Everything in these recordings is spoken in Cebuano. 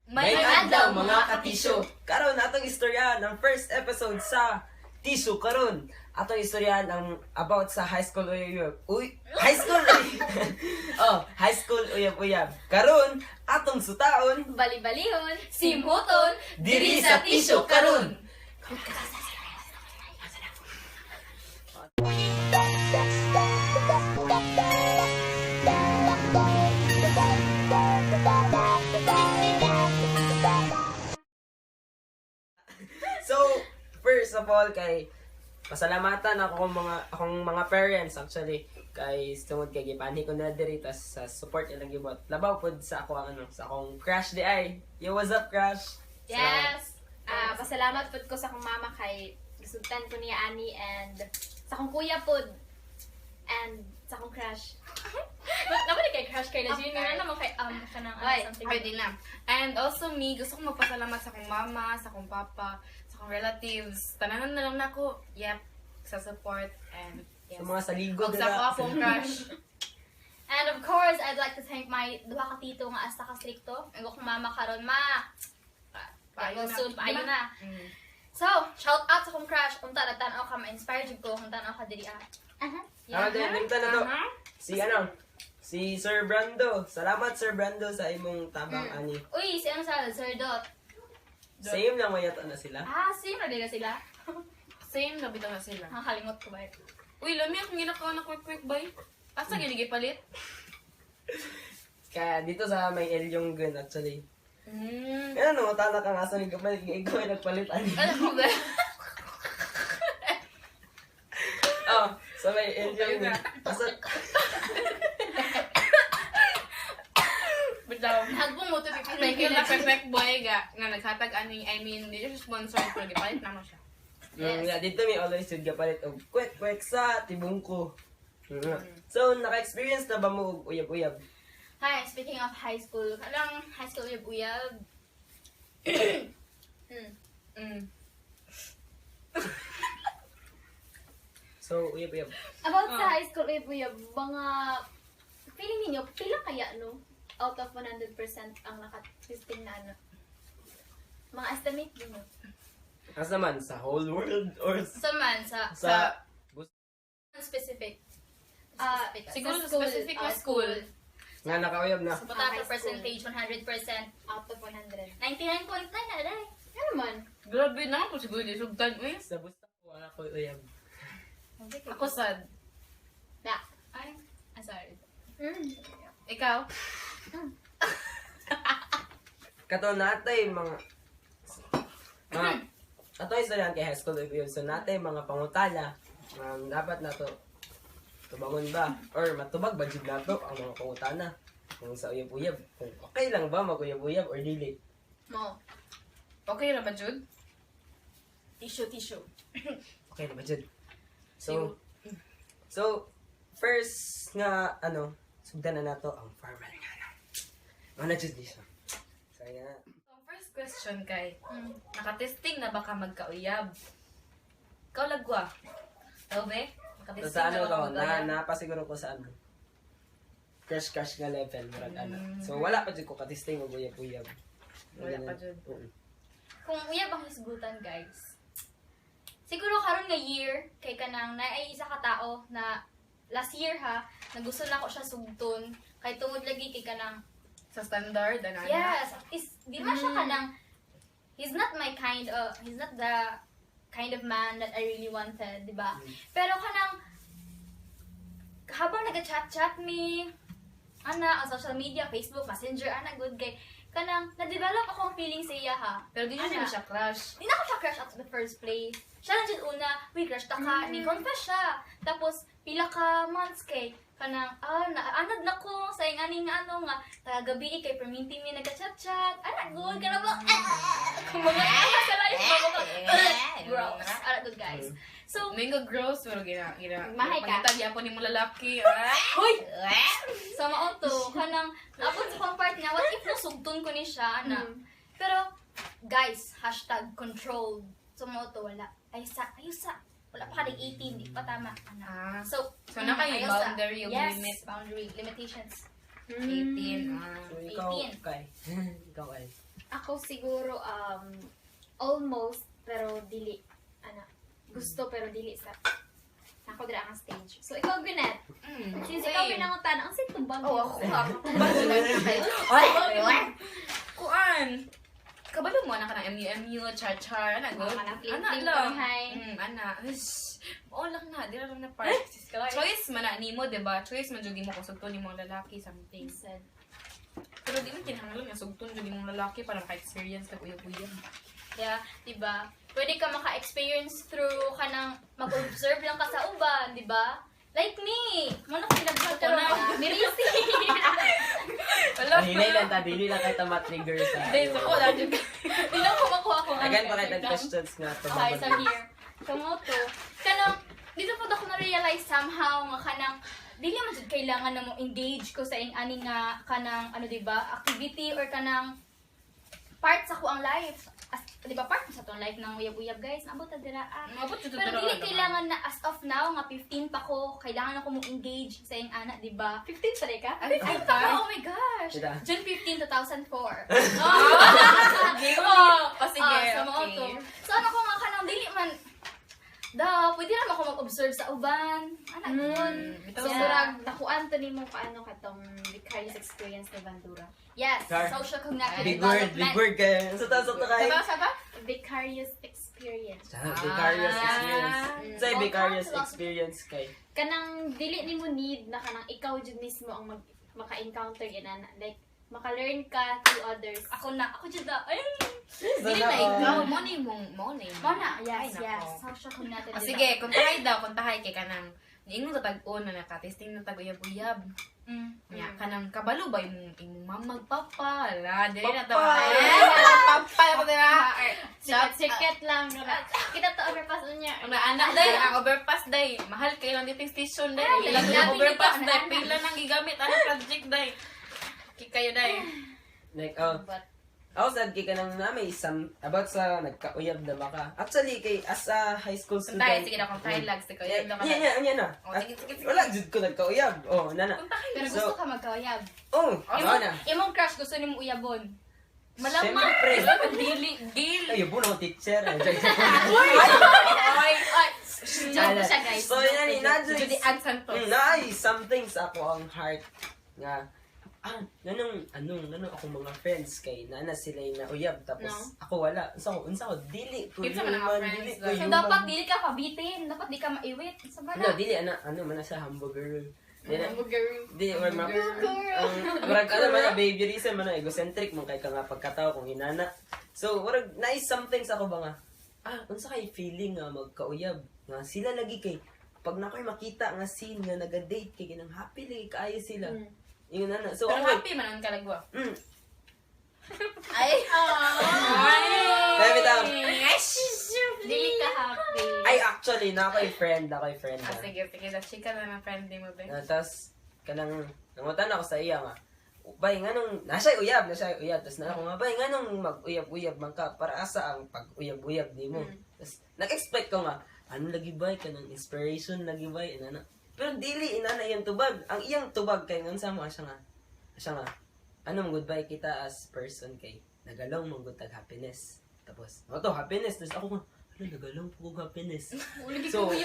May adlaw, mga katisyo. Karon atong istoryahan ang first episode sa Tisyo karon. Atong istoryahan ang about sa high school uyab. Uy, high school. Oh, high school uyab-uyab. Karon atong sutaon Bali-balihon, simhuton, diri sa Tisyo karon. So, first of all, kay pasalamatan ako akong mga parents actually kay tungod kay gipanhi ko na diri tas sa support ilang gibot. Labaw pod sa ako ang ano, sa akong crush di ay. Yo, what's up, crush? Yes! Ah, pasalamat pud ko sa akong mama kay gisugtan ko niya ani and sa akong kuya pud and sa akong crush. Ba't naman kay crush kay Of Junior course. naman kay kanang ano, Oy, something. Pwede na. And also me, gusto kong magpasalamat sa akong mama, sa akong papa, sa akong relatives. Tananan na lang nako. Yep, sa support and yes. Sa mga saligo Ug sa ako akong crush. And of course, I'd like to thank my duha ka tito nga asta ka strikto. Ang akong mama karon ma. Paayo Paayo na. soon, paayo na. Mm. So, shout out sa akong crush. Unta na tan-aw ka ma-inspire jud ko kung tan-aw ka diri ah. Aha. Ah, din nimta na to. Aha. Si ano? Si Sir Brando. Salamat, Sir Brando, sa imong tabang ani. Uy, si ano sa Sir Dot. Same lang mayata na sila. Ah, same na din na sila. Same na bitaw na sila. Nakakalimot ko ba? Uy, lami akong ginakaw na quick quick bay. Asa gini gipalit? Kaya dito sa may Elyong gun actually. Mm. Kaya no, tala ka nga sa may kapalit, ikaw ay nagpalit ani. Ano ko ba? Oh, sa may Elyong gun. Basta, Bitaw. Nagbong mo to pipili. Thank you na perfect boy ga nga naghatag ani, I mean, di siya sponsored pero gipalit na mo siya. Yeah, dito may always jud kapalit og kwek kwek sa tibong ko. So, naka-experience na ba mo og uyab-uyab? Hi, speaking of high school, kanang high school uyab-uyab. So, uyab-uyab. About sa high school uyab-uyab, mga feeling ninyo, pila kaya no? Out of 100% ang nakatesting na ano? Mga estimate ninyo. Asa man sa whole world or Sa man sa sa specific. Ah, Specific. Siguro Sa sa school. specific na Ah, school. nga nakauyab na. Sa Ah, potato high school. percentage, 100%. Out of 100. 99.9 na dai. Ano man? Grabe na po siguro di sugtan uy. Sa busta ko wala ko uyab. Ako sad. Na. Ay, ah, sorry. Ikaw? Kato natay mga ato istoryahan kay high school uyab. So natay mga pangutana dapat nato tubagon ba or matubag ba jud nato ang mga pangutana kung sa uyab-uyab kung okay lang ba mag-uyab-uyab or dili. Mo. Okay ra ba jud? Tissue, tissue. Okay na ba jud? So first nga ano sugdan na nato ang formal nga ano. Ano jud di siya. So yeah. So, ang first question kay, nakatesting na ba ka magkauyab? Ikaw lagwa. Ikaw be? So, Nakatesting sa ano na ba ka ko, na, magkauyab? napasiguro ko sa ano. Crush crush nga level, murag ano. So wala pa jud ko katesting og uyab-uyab. Wala pa jud. Oo. Kung uyab ang hisgutan, guys. Siguro karon nga year kay kanang naay isa ka tao na last year ha, na gusto na ko siya sugton kay tungod lagi kay kanang Sa standard, ano? ano? Yes, is di man siya kanang he's not the kind of man that I really wanted, di ba? Pero kanang habang nag-chat-chat me ana ang social media, Facebook, Messenger, ana good kay kanang na-develop akong feeling sa iya ha. Pero di Ana. siya siya crush. Di na ako siya crush at the first place. Siya lang dyan una, uy, crush ta ka, ni confess siya. Tapos, pila ka months kay, kanang, ah, naanad na ko, sa aning ano nga, tagagabi kay perminti mi nagka-chat-chat. Ana, good ka na ba? Ah, kung mga, sa life mo, mga, gross. Ana, good guys. So, May nga gross, pero gina, gina. Mahay ka. Pangitag yapon ni mo lalaki. Ah! Hoy! Sa mao to, kanang, naabot sa kong part nga, what if nasugton ko ni siya, ana? Pero, guys, #controlled. So, mao to, wala. Ay, sa, ayos sa, wala pa kaning 18, di pa tama. Ana. Ah. So, So, na kayo ayaw sa- boundary o yes, limit. boundary, limitations. 18. Ah. So ikaw 18. kay ikaw ay. Ako siguro, almost, pero dili. Ana, gusto pero dili sa ako dira ang stage. So, ikaw, Gwyneth, since ikaw Same. pinangutan, ang tubag. Oh, ako ako. Ay! Kuan. Kabalo mo na ka ng MU-MU, char-char, ana, go. Mga kanang Ana fling-fling lang. panghay. Ana. Hush. Oo lang na, di na lang na part. Choice man na nimo, diba? Choice man jud mo kung sugton nimo ang lalaki, something. Sad. Pero di man kinahanglan nga sugton jud imong lalaki para maka-experience kag uyab-uyab. Yeah, diba? Pwede ka maka-experience through kanang mag-observe lang ka sa uban, diba? Like me! Muna ko nag-vlog karon. Mirisi! Wala. Hinay lang ta, dili lang kay tama trigger sa. Hindi, so ko lang jud. Di lang ko makuha kung ano. Again, pa kay questions nga to. Okay, so here. Kamoto. Kanang, dito po ako na-realize somehow nga kanang, dili man jud kailangan na mo engage ko sa ing ani nga kanang ano, di ba, activity or kanang part sa ko ang life. As, di ba, part sa tong life ng uyab-uyab, guys. Naabot ta dira ah. Maabot jud Pero dira dili lang. kailangan na as of now nga 15 pa ko, kailangan ako mo engage sa ing ana, di ba? 15 pa rin ka? Ay, 15 pa ko, oh my gosh. Diba? June 15, 2004. Oh, oh, sige, Ah, sa mga okay. to. So ano ko nga kanang dili man da, pwede naman ako mag-observe sa uban. Ana mm. Bitaw So, sa- murag, nakuan to nimo kaano katong vicarious experience ni Bandura. Yes, Char. social cognitive Big word, big development. word kayo. Sa to kay. Sa ba? Vicarious experience. Sa vicarious experience. Sa vicarious experience kay. Kanang dili nimo need na kanang ikaw jud mismo ang mag maka-encounter ginana. Like maka-learn ka through others. Ako na, ako jud na. Ay, Dili na ikaw, mo ni mong mo ni. mo na. Ay, Yes, nako. yes. Social cognitive O sige, kung tahay daw, kung tahay kay kanang niingon ta tag-on na nakatesting na tag uyab-uyab. Nya kanang kabalo ba imong imong mama magpapa? La, dili na ta. Papa! Papa ko dira. Sikat, sikat lang. Kita to overpass niya. Ang anak day, ang overpass day. Mahal kayo lang dito station day. Ay, Ilang grabe overpass dito, day. anak. Pila nang gigamit ang project day. Kikayo day. Like, oh, But, ako sad kay kanang na may some about sa nagkauyab na baka. Actually kay as a high school student. Kuntahay, sige na, kung tahay lag, sige, Yeah, uyab na ka yeah, yeah, yeah, na. Oh, sige, sige, sige. Wala jud ko nagkauyab. Oh, nana. Kung tahay. Pero So- gusto ka magkauyab. Oh, mao Imong, na. imong crush gusto nimo uyabon. Malamang. Siyempre. Dili, dili. Ay, buno ko teacher. Ay, joke, joke. Ay, Ay, joke siya, guys. So, yan, na Judy Ann Santos. Naay something sa ako ang heart nga ah, nanong anong nanong ako mga friends kay nana sila yung nauyab tapos No. ako wala. Unsa ko dili ko Kinsa man ang mga human, friends, dili ko though? So human. dapat dili ka pabitin, dapat di ka maiwit. Sa No, bana. dili ana ano man na sa hamburger. Dili na- Di or ma Girl. ang murag ano man na behaviorism man na egocentric man kay ka nga pagkatao kung inana. So murag nice something sa ako ba nga ah unsa kay feeling nga magkauyab nga sila lagi kay pag na ako'y makita nga scene nga naga-date kay ginang happy lagi kaayo sila. Ingon na. So Pero ako happy man ang kalagwa. Ay, Kaya bitaw. Dili ka happy. Ay actually na ako'y friend, na ako'y friend. Ah, na. sige, sige. Da, chika na ng friend mo, be. Na, tas kanang nangutan ako sa iya nga. Bay nganong nasa uyab, nasa uyab tas na ako nga bay nganong mag-uyab-uyab man ka para asa ang pag-uyab-uyab nimo. Tas nag-expect ko nga ano lagi bay kanang inspiration lagi bay inana. Pero dili inana iyang tubag. Ang iyang tubag kay ngunsa mo siya nga. Siya nga ano man goodbye kita as person kay nagalong man gud tag happiness. Tapos, mo to happiness tas ako nga ano nagalong po kog happiness. So, ay,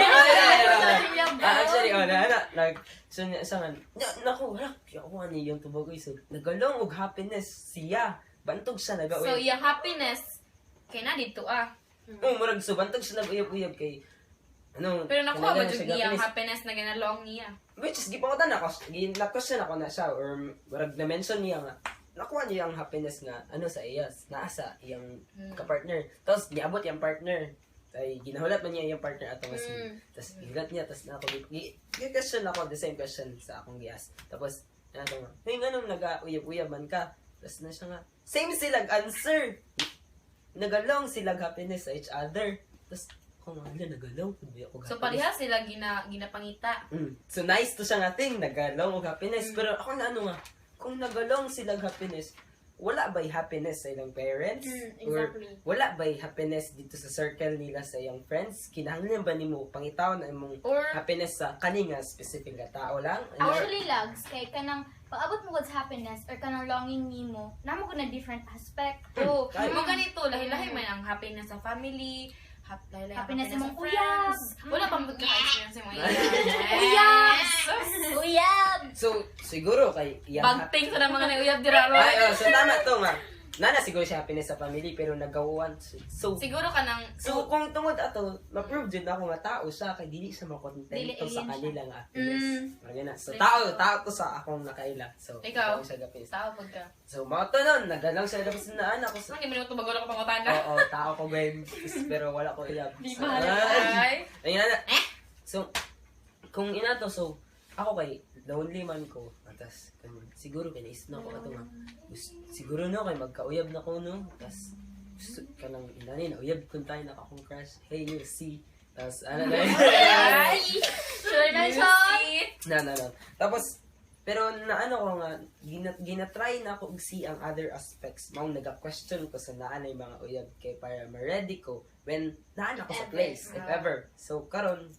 ay, ay, ay. Ah, actually, oh, na, na, nag, so, niya, siya nga, na, naku, wala, ako ano yung tubog ko, so, nagalong og happiness siya. Bantog siya, So, nag-uyab. yung happiness, kay na dito ah. Oh, murag, so, bantog siya nag-uyab-uyab kay, ano, Pero nakuha ba kinahanglan jud siya niya ang happiness. happiness na ginalong niya? Which is, gipangutan ako, gina-question ako na siya, or murag na-mention niya nga, nakuha niya ang happiness nga, ano sa iya, naa sa iyang kapartner. Tapos, niabot iyang partner. Ay, ginahulat man niya iyang partner ato nga si. Tapos, gihulat niya, tapos na ako, gi-question ako, the same question sa akong gias. Tapos, ano to nga, hey, nganong nag-uyab-uyab man ka? Tapos na siya nga, same sila answer. Nagalong sila happiness sa each other. Tapos, ako nga, ala, nagalong, kundi ako So, happiness. pareha sila ginapangita. So nice to siya nga thing, nagalong og happiness. Pero ako na ano nga, kung nagalong sila og happiness, wala ba'y happiness sa ilang parents? Exactly. Or wala ba'y happiness dito sa circle nila sa iyang friends? Kinahanglan ba nimo pangitaon na imong Or, happiness sa kani nga specific nga tao lang? Or, Actually, Lags, kay kanang pag-abot mo gud sa happiness or kanang longing nimo, namo gud na different aspect. Oo. Ay. Mo ganito, lahi-lahi man ang happiness sa family, lahi-lahi ang Happiness sa imong friends. uyab. Wala pa magka-experience imong uyab. Uyab! Sus! Uyab! So siguro kay iyang Bagting sa mga nang uyab dira ron. Ay, oh, so tama to nga. Nana siguro siya happiness sa family pero nagawan. So, Siguro ka nang so kung tungod ato, ma-prove jud na ako nga tao siya kay dili siya Dili makontento sa alien siya. kanila nga happiness. Parang ganun. So tao, tao to sa akong nakaila. So Ikaw? tao siya happiness. tao pag ka. So mga to nun, nagalang siya tapos na anak ko sa Ano, hindi mo naman tumagal ako pangutana. Oo, tao ko gayun. Pero wala ko ilab. Di So, ba? ay. Ay. Ayun na. So, kung ina to, so, ako kay, lonely man ko. Tas, siguro kay naisip na ako ato nga. Siguro no, kay magkauyab na ko no. Tas, gusto ka nang inani na uyab kun tayo na akong crush. Hey, you see. Tas, ano na Ay! Sure na You siya. see? Na, na, na. Tapos, pero na ano ko nga, ginatry na ako og see ang other aspects. Maong naga-question ko sa naanay mga uyab kay para ma-ready ko when naan ako sa Ever. place, if Ah. ever. So, karon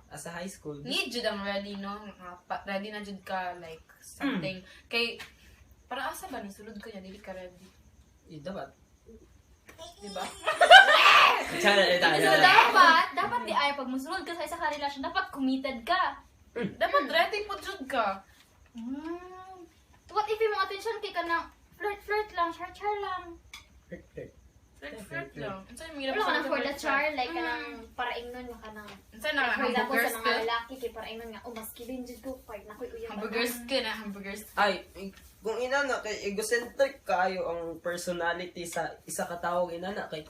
as a high school, Need jud ang ready, no? Nga, ready na jud ka, like, something. Kay, para asa ba ni sulod ka niya, dili ka ready. eh, dapat. Di ba? Chana, eh, tama, So tama. dapat di ay pag musulod ka sa isa ka relasyon, dapat committed ka. Dapat ready po jud ka. What if yung mga attention kay ka na flirt flirt lang, char char lang. Flirt, flirt. Flirt, flirt lang. Unsa yung Wala ka nang for the char, like Mm. kanang paraingnon nga kanang Unsa na for example hamburgers sa mga ka? lalaki kay paraingnon nga oh masculine jud ko kay nakoy uyab. Hamburgers ka na, hamburgers. Ay, kung inana kay egocentric kaayo ang personality sa isa ka tawo inana kay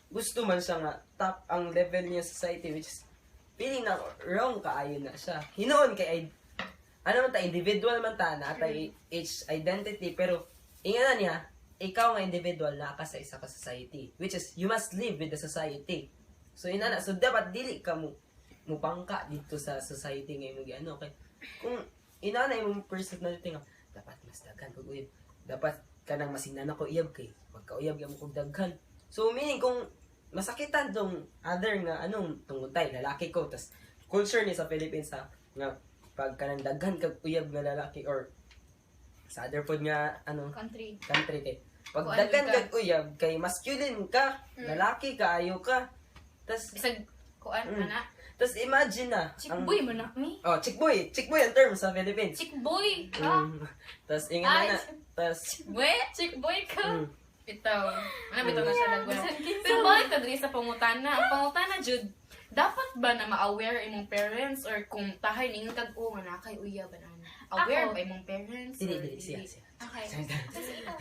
gusto man siya nga top ang level niya sa society, which is feeling na wrong kaayo na siya. Hinuon kay ay, ano man ta, individual man ta na atay each identity, pero ingana niya ikaw nga individual na ka sa isa ka society, which is you must live with the society. So inana, so dapat dili ka mo mupangka dito sa society nga imong giano kay kung inana imong personality nga dapat mas daghan kog uyab, dapat kanang masingnan ako iyab kay magkauyab gyud mo kog daghan. So meaning kung masakitan tong other nga anong tungod tay lalaki ko, tas culture ni sa Philippines ha, nga pag kanang daghan kag uyab nga lalaki or sa other pod nga ano Country. country kay pag Kuan daghan ka. kag uyab kay masculine ka, lalaki ka ayo ka, tas Bisag kuan ana. tas imagine na Chick boy man na mi. Oh, chick boy, chick boy ang term sa Philippines. Chick boy. Tas ingan Ay. na tas We, Chick boy ka. Bitaw. Ano bitaw na siya nagwala. Pero balik ta diri sa pangutana. Ang pangutana jud, dapat ba na ma-aware imong parents or kung tahay ningon kag oh nga naa kay uyab ana? Aware Ako. ba imong parents? Dili or dili siya siya. Okay. Bitaw,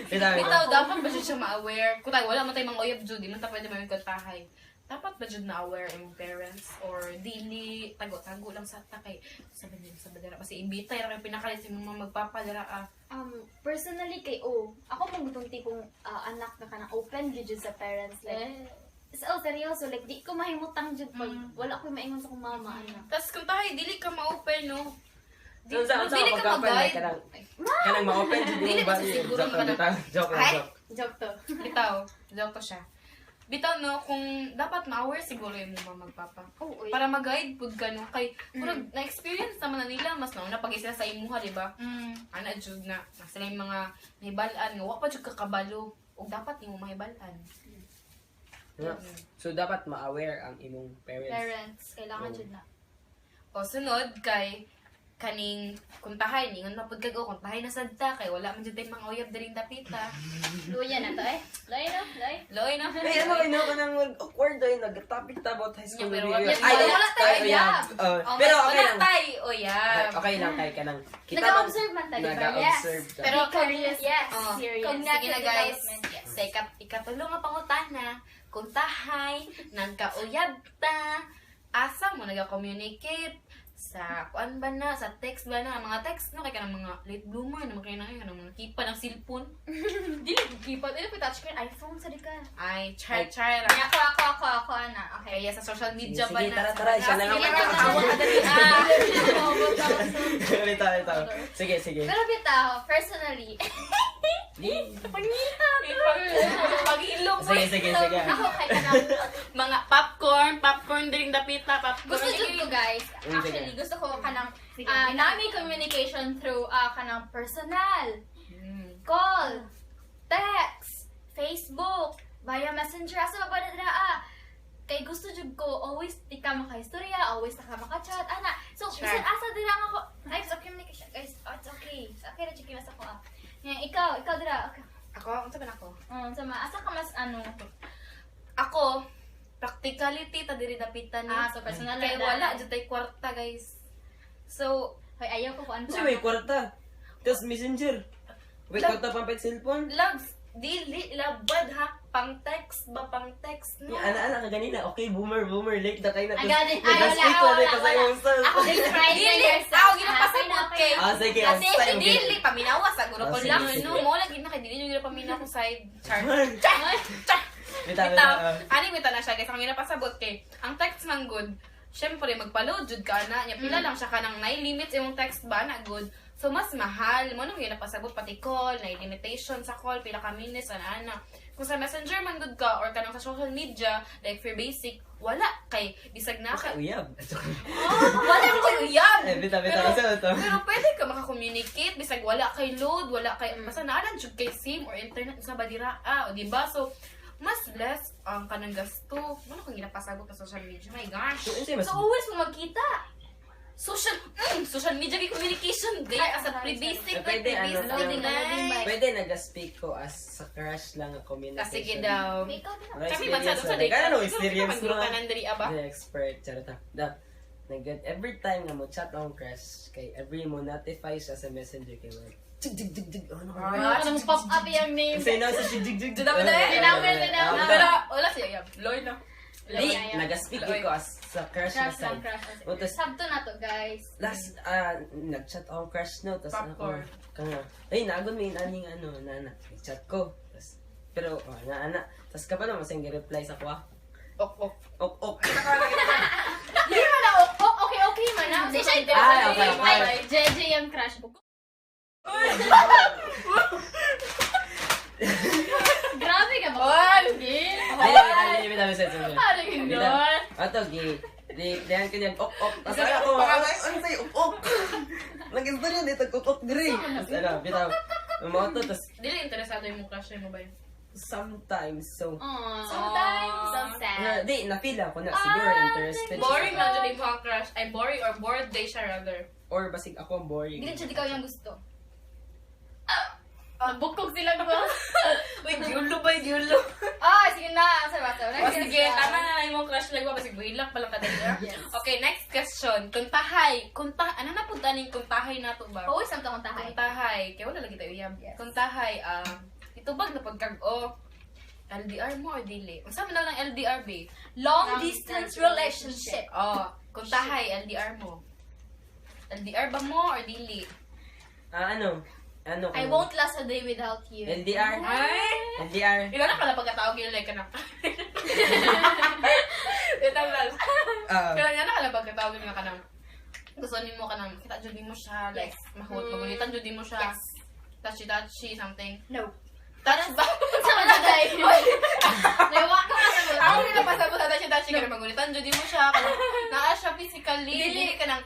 bitaw. Bitaw, dapat ba jud siya ma-aware? Kung tayo, wala man tayo mga uyab jud, di man ta pwede mayon kag tahay. Dapat ba jud na-aware imong parents or dili tago-tago lang sa ta kay sabi niya sa badara kasi ibitay ra kay pinakalit sa imong mga magpapadara ah. Personally kay oh, ako mong gutong tipong anak na kanang open jud jud sa parents like Eh. So, oh, seryoso, like, di ko mahimutang jud pag wala ko maingon sa akong mama, anak. Tas kung tahay dili ka ma-open no. Di, So, sa dili ka pagka-open mag-guide. kanang kanang ma-open jud Dili yung ba body. siguro Joke lang, kanang- bitaw. Joke lang, Ay! joke. Joke to. Bitaw, joke to siya. Bitaw no, kung dapat ma-aware siguro yung mama magpapa. Oo, oy. Para mag-guide pud ka no kay murag na-experience naman na nila mas nauna pag sila sa imuha, di ba? Ana jud na na sila yung mga nahibal-an nga wa pa jud ka kabalo ug dapat nimo mahibal-an. Yeah. So dapat ma-aware ang imong parents. Parents, kailangan Oo. jud na. O sunod kay kaning kung tahay ningon na pud kag oh, kung tahay na sad ta kay wala man jud tay mga uyab diring dapita. Luya na to eh. Luya na, luya. Loy na. Ay, ano, ano, kanang awkward ay nag-topic ta about high school. Yeah, pero review. wala- Ay, wala tayo ay, uyab. Oh, Oh, pero okay wala lang. tay uyab. Okay lang kay kanang kita man- Nag-observe man ta, di ba? Nag-observe ka. Pero Curious. Yes. Oh, Serious. sige na guys. Development, yes. Sa ikatulo nga pangutana, kung tahay, nagkauyab ta, asa mo nag-communicate, sa kuan ba na, sa text ba na, mga text no, kay kanang mga late bloomer, naman kayo na kayo, kanang mga kipa ng cellphone. Dili ko kipat. Ano pa touchscreen iPhone sa di ka. Ay, char, char lang. Kaya ako ako ako ako ana. Okay. Kaya sa social media Sige, ba sige, na? tara, tara, siya na lang Sige, magtawa. tara, ka dali. Ah. Bitaw, bitaw. Sige, sige. Pero bitaw, personally, Di. Pag-ilong. Sige, sige, sige. Ako kay kanang Mga popcorn, popcorn diring dapita, popcorn. Gusto jud ko, guys. Sige. Actually, gusto ko kanang Sige. nami communication through kanang personal, call, text, Facebook, via Messenger, asa ba ba na ah. Kay gusto jud ko always di ka makaistorya, always na ka maka-chat, ana. So, Sure. bisan asa dira nga ko types of communication, guys. Oh, it's okay. It's okay na jud mas ako ah. Nga ikaw dira. Okay. Ako, unsa man ako? Sama asa ka mas ano? Ako, practicality ta diri dapita ni. Ah, so personal Kay na. wala jud tay kwarta, guys. So, Hoy, ayaw ko kung ano. Kasi may kwarta. Tapos Messenger. May kwarta pang pet cellphone. Loves, dili labad ha, pang text ba, pang text no. Yung ana-ana ka ganina. Okay, boomer, boomer. Late na kayo na. Agad, ay, wala, Nag-speak ko wala, na ka sa wala. iyong self. Ako describe Dili, yourself. ako ginapasabot Ah, kay. Ah, sige. Ate, Ang style. dili paminawa sa guro ko Ah, sige, lang sige. no, mo lagi na kay dili yung paminaw ko side char. Char. Bitaw, Bitaw. bitaw. Ani bitaw na siya guys, ang ginapasabot kay ang text man good. Syempre magpa-load jud ka na, nya pila lang siya kanang nay limits imong text ba na good. So mas mahal mo nung ginapasabot pati call, nay limitation sa call pila ka minutes ana ana. Kung sa Messenger man good ka or kanang sa social media like for basic, wala kay bisag na ka. Uyab. Wala koy uyab. Eh, bitaw, bitaw. Pero- Sa ito. Pero pwede ka makakommunicate bisag wala kay load, wala kay basta naa lang jud kay SIM or internet sa badira ah, o di ba? So mas less ang kanang gasto. Wala kang ginapasabot sa social media. My gosh. So, unsay mas So always mo magkita. Social media kay communication gay Ay, as a sorry, pre-basic sorry. like Pwede, ano, pre-basic loading, na. loading ba? Pwede nag-speak ko as sa crush lang ang communication. Ah, sige daw. May ikaw dira. Mga Kami man sa experience sa na. Kaya no, experience mo. mo. Kanan diri aba. The expert, charot ah. Da, nag every time nga mo chat akong crush, kay every mo notify siya sa Messenger kay mo. Jig jig jig jig. Ano ka? Ano kanang pop up yung name. Say no sa jig jig jig. Dami na eh. Dami na, dami na. Pero wala siya yab. Loy na. Di, nag-speak ko as sa crush na Crush lang, side. crush. O, tas, Sabto na to, guys. last, nag-chat akong crush no, tas ako, Popcorn. kanga, ay, naagon may naning ano, nana, nag-chat ko, tas, pero, oh, naana, tas kapalo, masayang reply sa kuha. Ok ok. Ok, ok. Hindi man na, oh, okay man na. Kasi siya Ah, interested. okay. Ay, JJ yung crush mo. Grabe ka ba? Oy! Di, di, di, di, di, di, di. Ano yun? Ato, gi, di, diyan ka niyan, ok, ok. Tas ano ako, ano sa'yo, ok, ok. Nag-istorya dito, ok, ok, diri. Tas ano, bitaw, mo to, tas Dili interesado yung crush mo ba yun? sometimes, so, Aww. Sometimes, so sad. na, di, na-feel ako na, siguro interested siya. Boring lang jud yung crush. Ay boring or bored day siya rather. Or basig ako ang boring. Hindi siya ikaw yung gusto. Ah, bukog sila ba? Uy, gulo ba gulo? Ah, sige na. Sa basa. O sige, tama na lang yung crush lang ba basig buhilak pala ka dali. Okay, next question. Kuntahay. Kunta ano na punta ning kuntahay na to ba? Always ang taong tahay. Kuntahay. Kaya wala lagi tayo uyab. Yes. Kuntahay itubag na pagkag o LDR mo or dili? Unsa man daw ng LDR be? Long Long distance distance relationship. Oh, kuntahay LDR mo. LDR ba mo or dili? Ah, ano? Ano? I won't last a day without you. LDR? Ay! LDR? Ila na pala pagkatawag yun like ka na. Ito lang. Ah, Kaya nga na pala pagkatawag yun nga ka ng gusto nimo ka ng kita jud mo siya like mahuot magulitan jud mo siya. Yes. Touchy touchy something. No. Touch ba? Sa mga day. Naiwa ka ka sa mga. Ako rin napasabot sa touchy touchy ka na magulitan jud mo siya kanang naa siya physically dili ka nang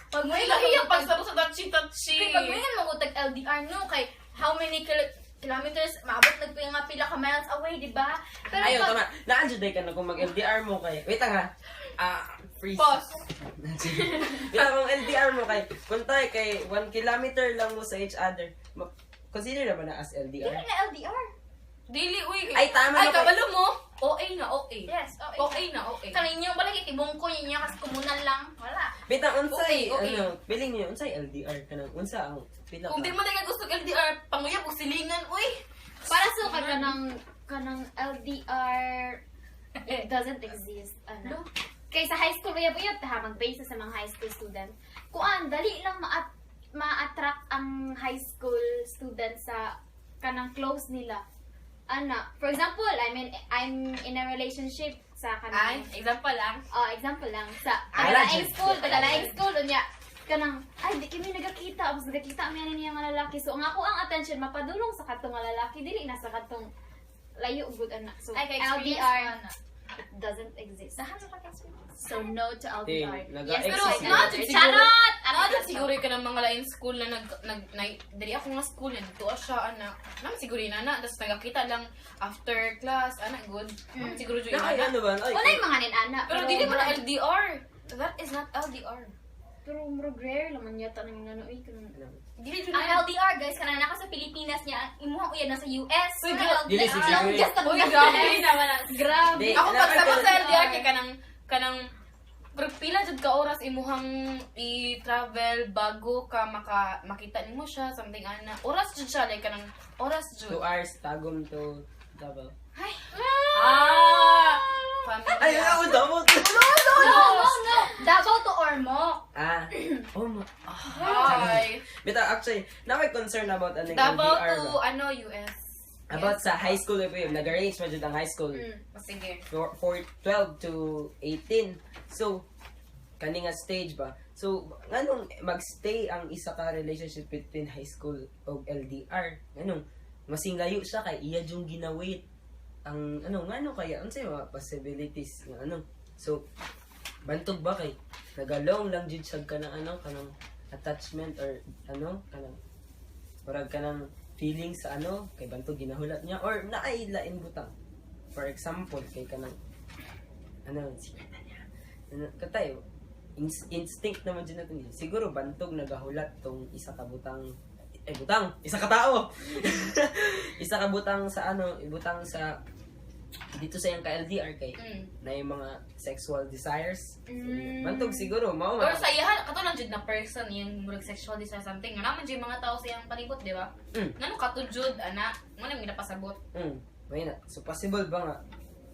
Pag mo Uy, lahi ang pagsabot sa touchy touchy. Kay pag mo mo tag LDR no kay how many kilometers maabot nagpila nga pila ka miles away, di ba? Pero Ayaw, pag tama. Naandyan day ka na kung mag-LDR mo kay. Wait lang ha. Ah, freeze. Pause. Wait lang, kung LDR mo kay, kung tayo kay 1 kilometer lang mo sa each other, consider naman na as dili LDR? na LDR. Dili uy. Ay, tama Ay na kay- kabalo mo. OA na OA. Yes, okay. OA na OA. Kaninyo balagi tibong ko niya kasi kumunan lang. Wala. Wait lang, unsay, Okay, okay. ano, piling niyo, unsay LDR ka nang, unsa ang, pila Kung ka? di mo na gusto og LDR, panguyab og silingan uy. Para sa ka kanang LDR, it doesn't exist. Ano? Kay sa high school uyab uyab ta mag-base sa mga high school student. Kuan dali lang ma-attract ang high school student sa kanang close nila. Ana, for example, I mean I'm in a relationship sa Ay, kanang example lang. Oh, example lang sa Ay, tagalaing school, tagalaing school unya kanang ay di kami nagakita. ta, mas nagakita mi ani niya nga lalaki. So ang ako ang attention mapadulong sa katong nga lalaki, dili na sa katong layo gud ana. So Ay, ka-experience LDR ko na. it doesn't exist. Nahan sa ka-experience. So, no to Ting, LDR. naga- Yes, Pero pero naa jud siguro. Charot! Naa jud siguro ka ng mga lain school na nag nag na, diri ako nga school na dito siya ana. Naman siguro yun ana, tapos nagakita lang after class ana good. Naman siguro jud Na, ay, ana. ano ba? Ay, Wala yung mga nin-ana. Pero dili man na LDR. That is not LDR. Pero murag rare laman yata nang ano eh. Ano? Dili jud Ang na. LDR, guys, kanang naka sa Pilipinas niya, ang imuhang uyab nasa US. Uy, Ano dili LDR? siguro. Longest na Uy, grabe naman na. Grabe. Di, Ako pag sabot sa alam- LDR kay kanang kanang pero pila jud ka oras imuhang i-travel bago ka maka makita nimo siya something ana. Oras jud siya like kanang oras jud. 2 hours, Tagum to Davao. Ah! Family. Ay, ako, Davao to! No, no, no. Davao to Ormoc. Ah, oh, ma. Ay. Bita, actually, na may concern about ano yung Davao LDR to ba? ano US. About sa high school, if nag-arrange pa jud ang high school. Oh, sige. For 12 to 18. So, kani nga stage ba? So, nganong magstay ang isa ka relationship between high school o LDR? Nganong masing layo siya kay iya jung ginawait ang ano ngano kaya unsay mga possibilities nga ano. So, bantog ba kay nagalong lang jud siya kanang ano kanang attachment or ano kanang murag kanang feeling sa ano kay bantog ginahulat niya or naay lain butang, for example kay kanang ano secret na niya ano, katay instinct naman dyan natin eh. Siguro bantog nagahulat tong isa ka butang eh butang isa ka tao isa ka butang sa ano ibutang sa dito sa iyang ka LDR kay na yung mga sexual desires. Bantog siguro mao Or man sa iyahan, kato lang jud na person yung murag sexual desire something. Nga naman jud yung mga tao sa iyang palibot, di ba? Ngano kato jud ana, mo na ginapasabot. May na. So possible ba nga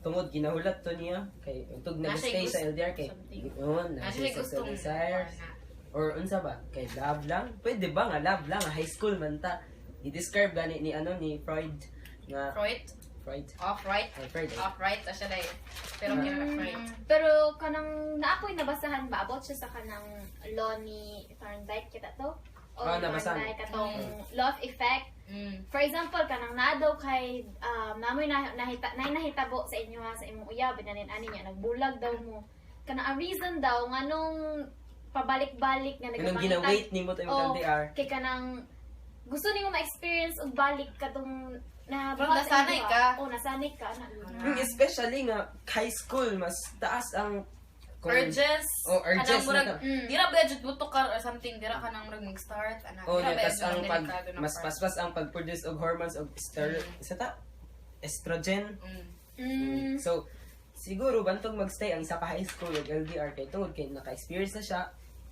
tungod ginahulat to niya kay tungod Na nag-stay siya sa LDR kay something. yun Na na siya siya sexual gustong desires ana. or unsa ba kay love lang, pwede ba nga love lang high school man ta i-describe gani ni ano ni Freud nga Freud, Freud off right, ay Freud ay. off right, siya dai. Pero kaya Freud. Pero kanang naakoy nabasahan ba about siya sa kanang law ni Thorndike kita to? O Ah, nabasahan. Thorndike katong law of effect. For example, kanang naa daw kay namoy na, nahita nay nahitabo sa inyo ha, sa imong uyab nanin ani niya nagbulag daw mo. Kanang ang reason daw nganong pabalik-balik nga Kanang nagapangitag ginawait nimo to imong Oh, LDR. kay kanang gusto nimo ma-experience og balik katong na Pero buhat sa nasanay inyo, ka. Oh, nasanay ka na. Especially nga high school mas taas ang Urges. Oh, urges Kanang murag, na to. Dira ba jud mo tukar or something, dira ka nang murag mag-start ana. Oh, Dira yeah, ba tas jud ang ang pag delikado na mas part. paspas ang pag-produce og hormones og sa ta estrogen. So siguro bantog magstay ang isa ka high school og LDR kay tungod kay naka-experience na siya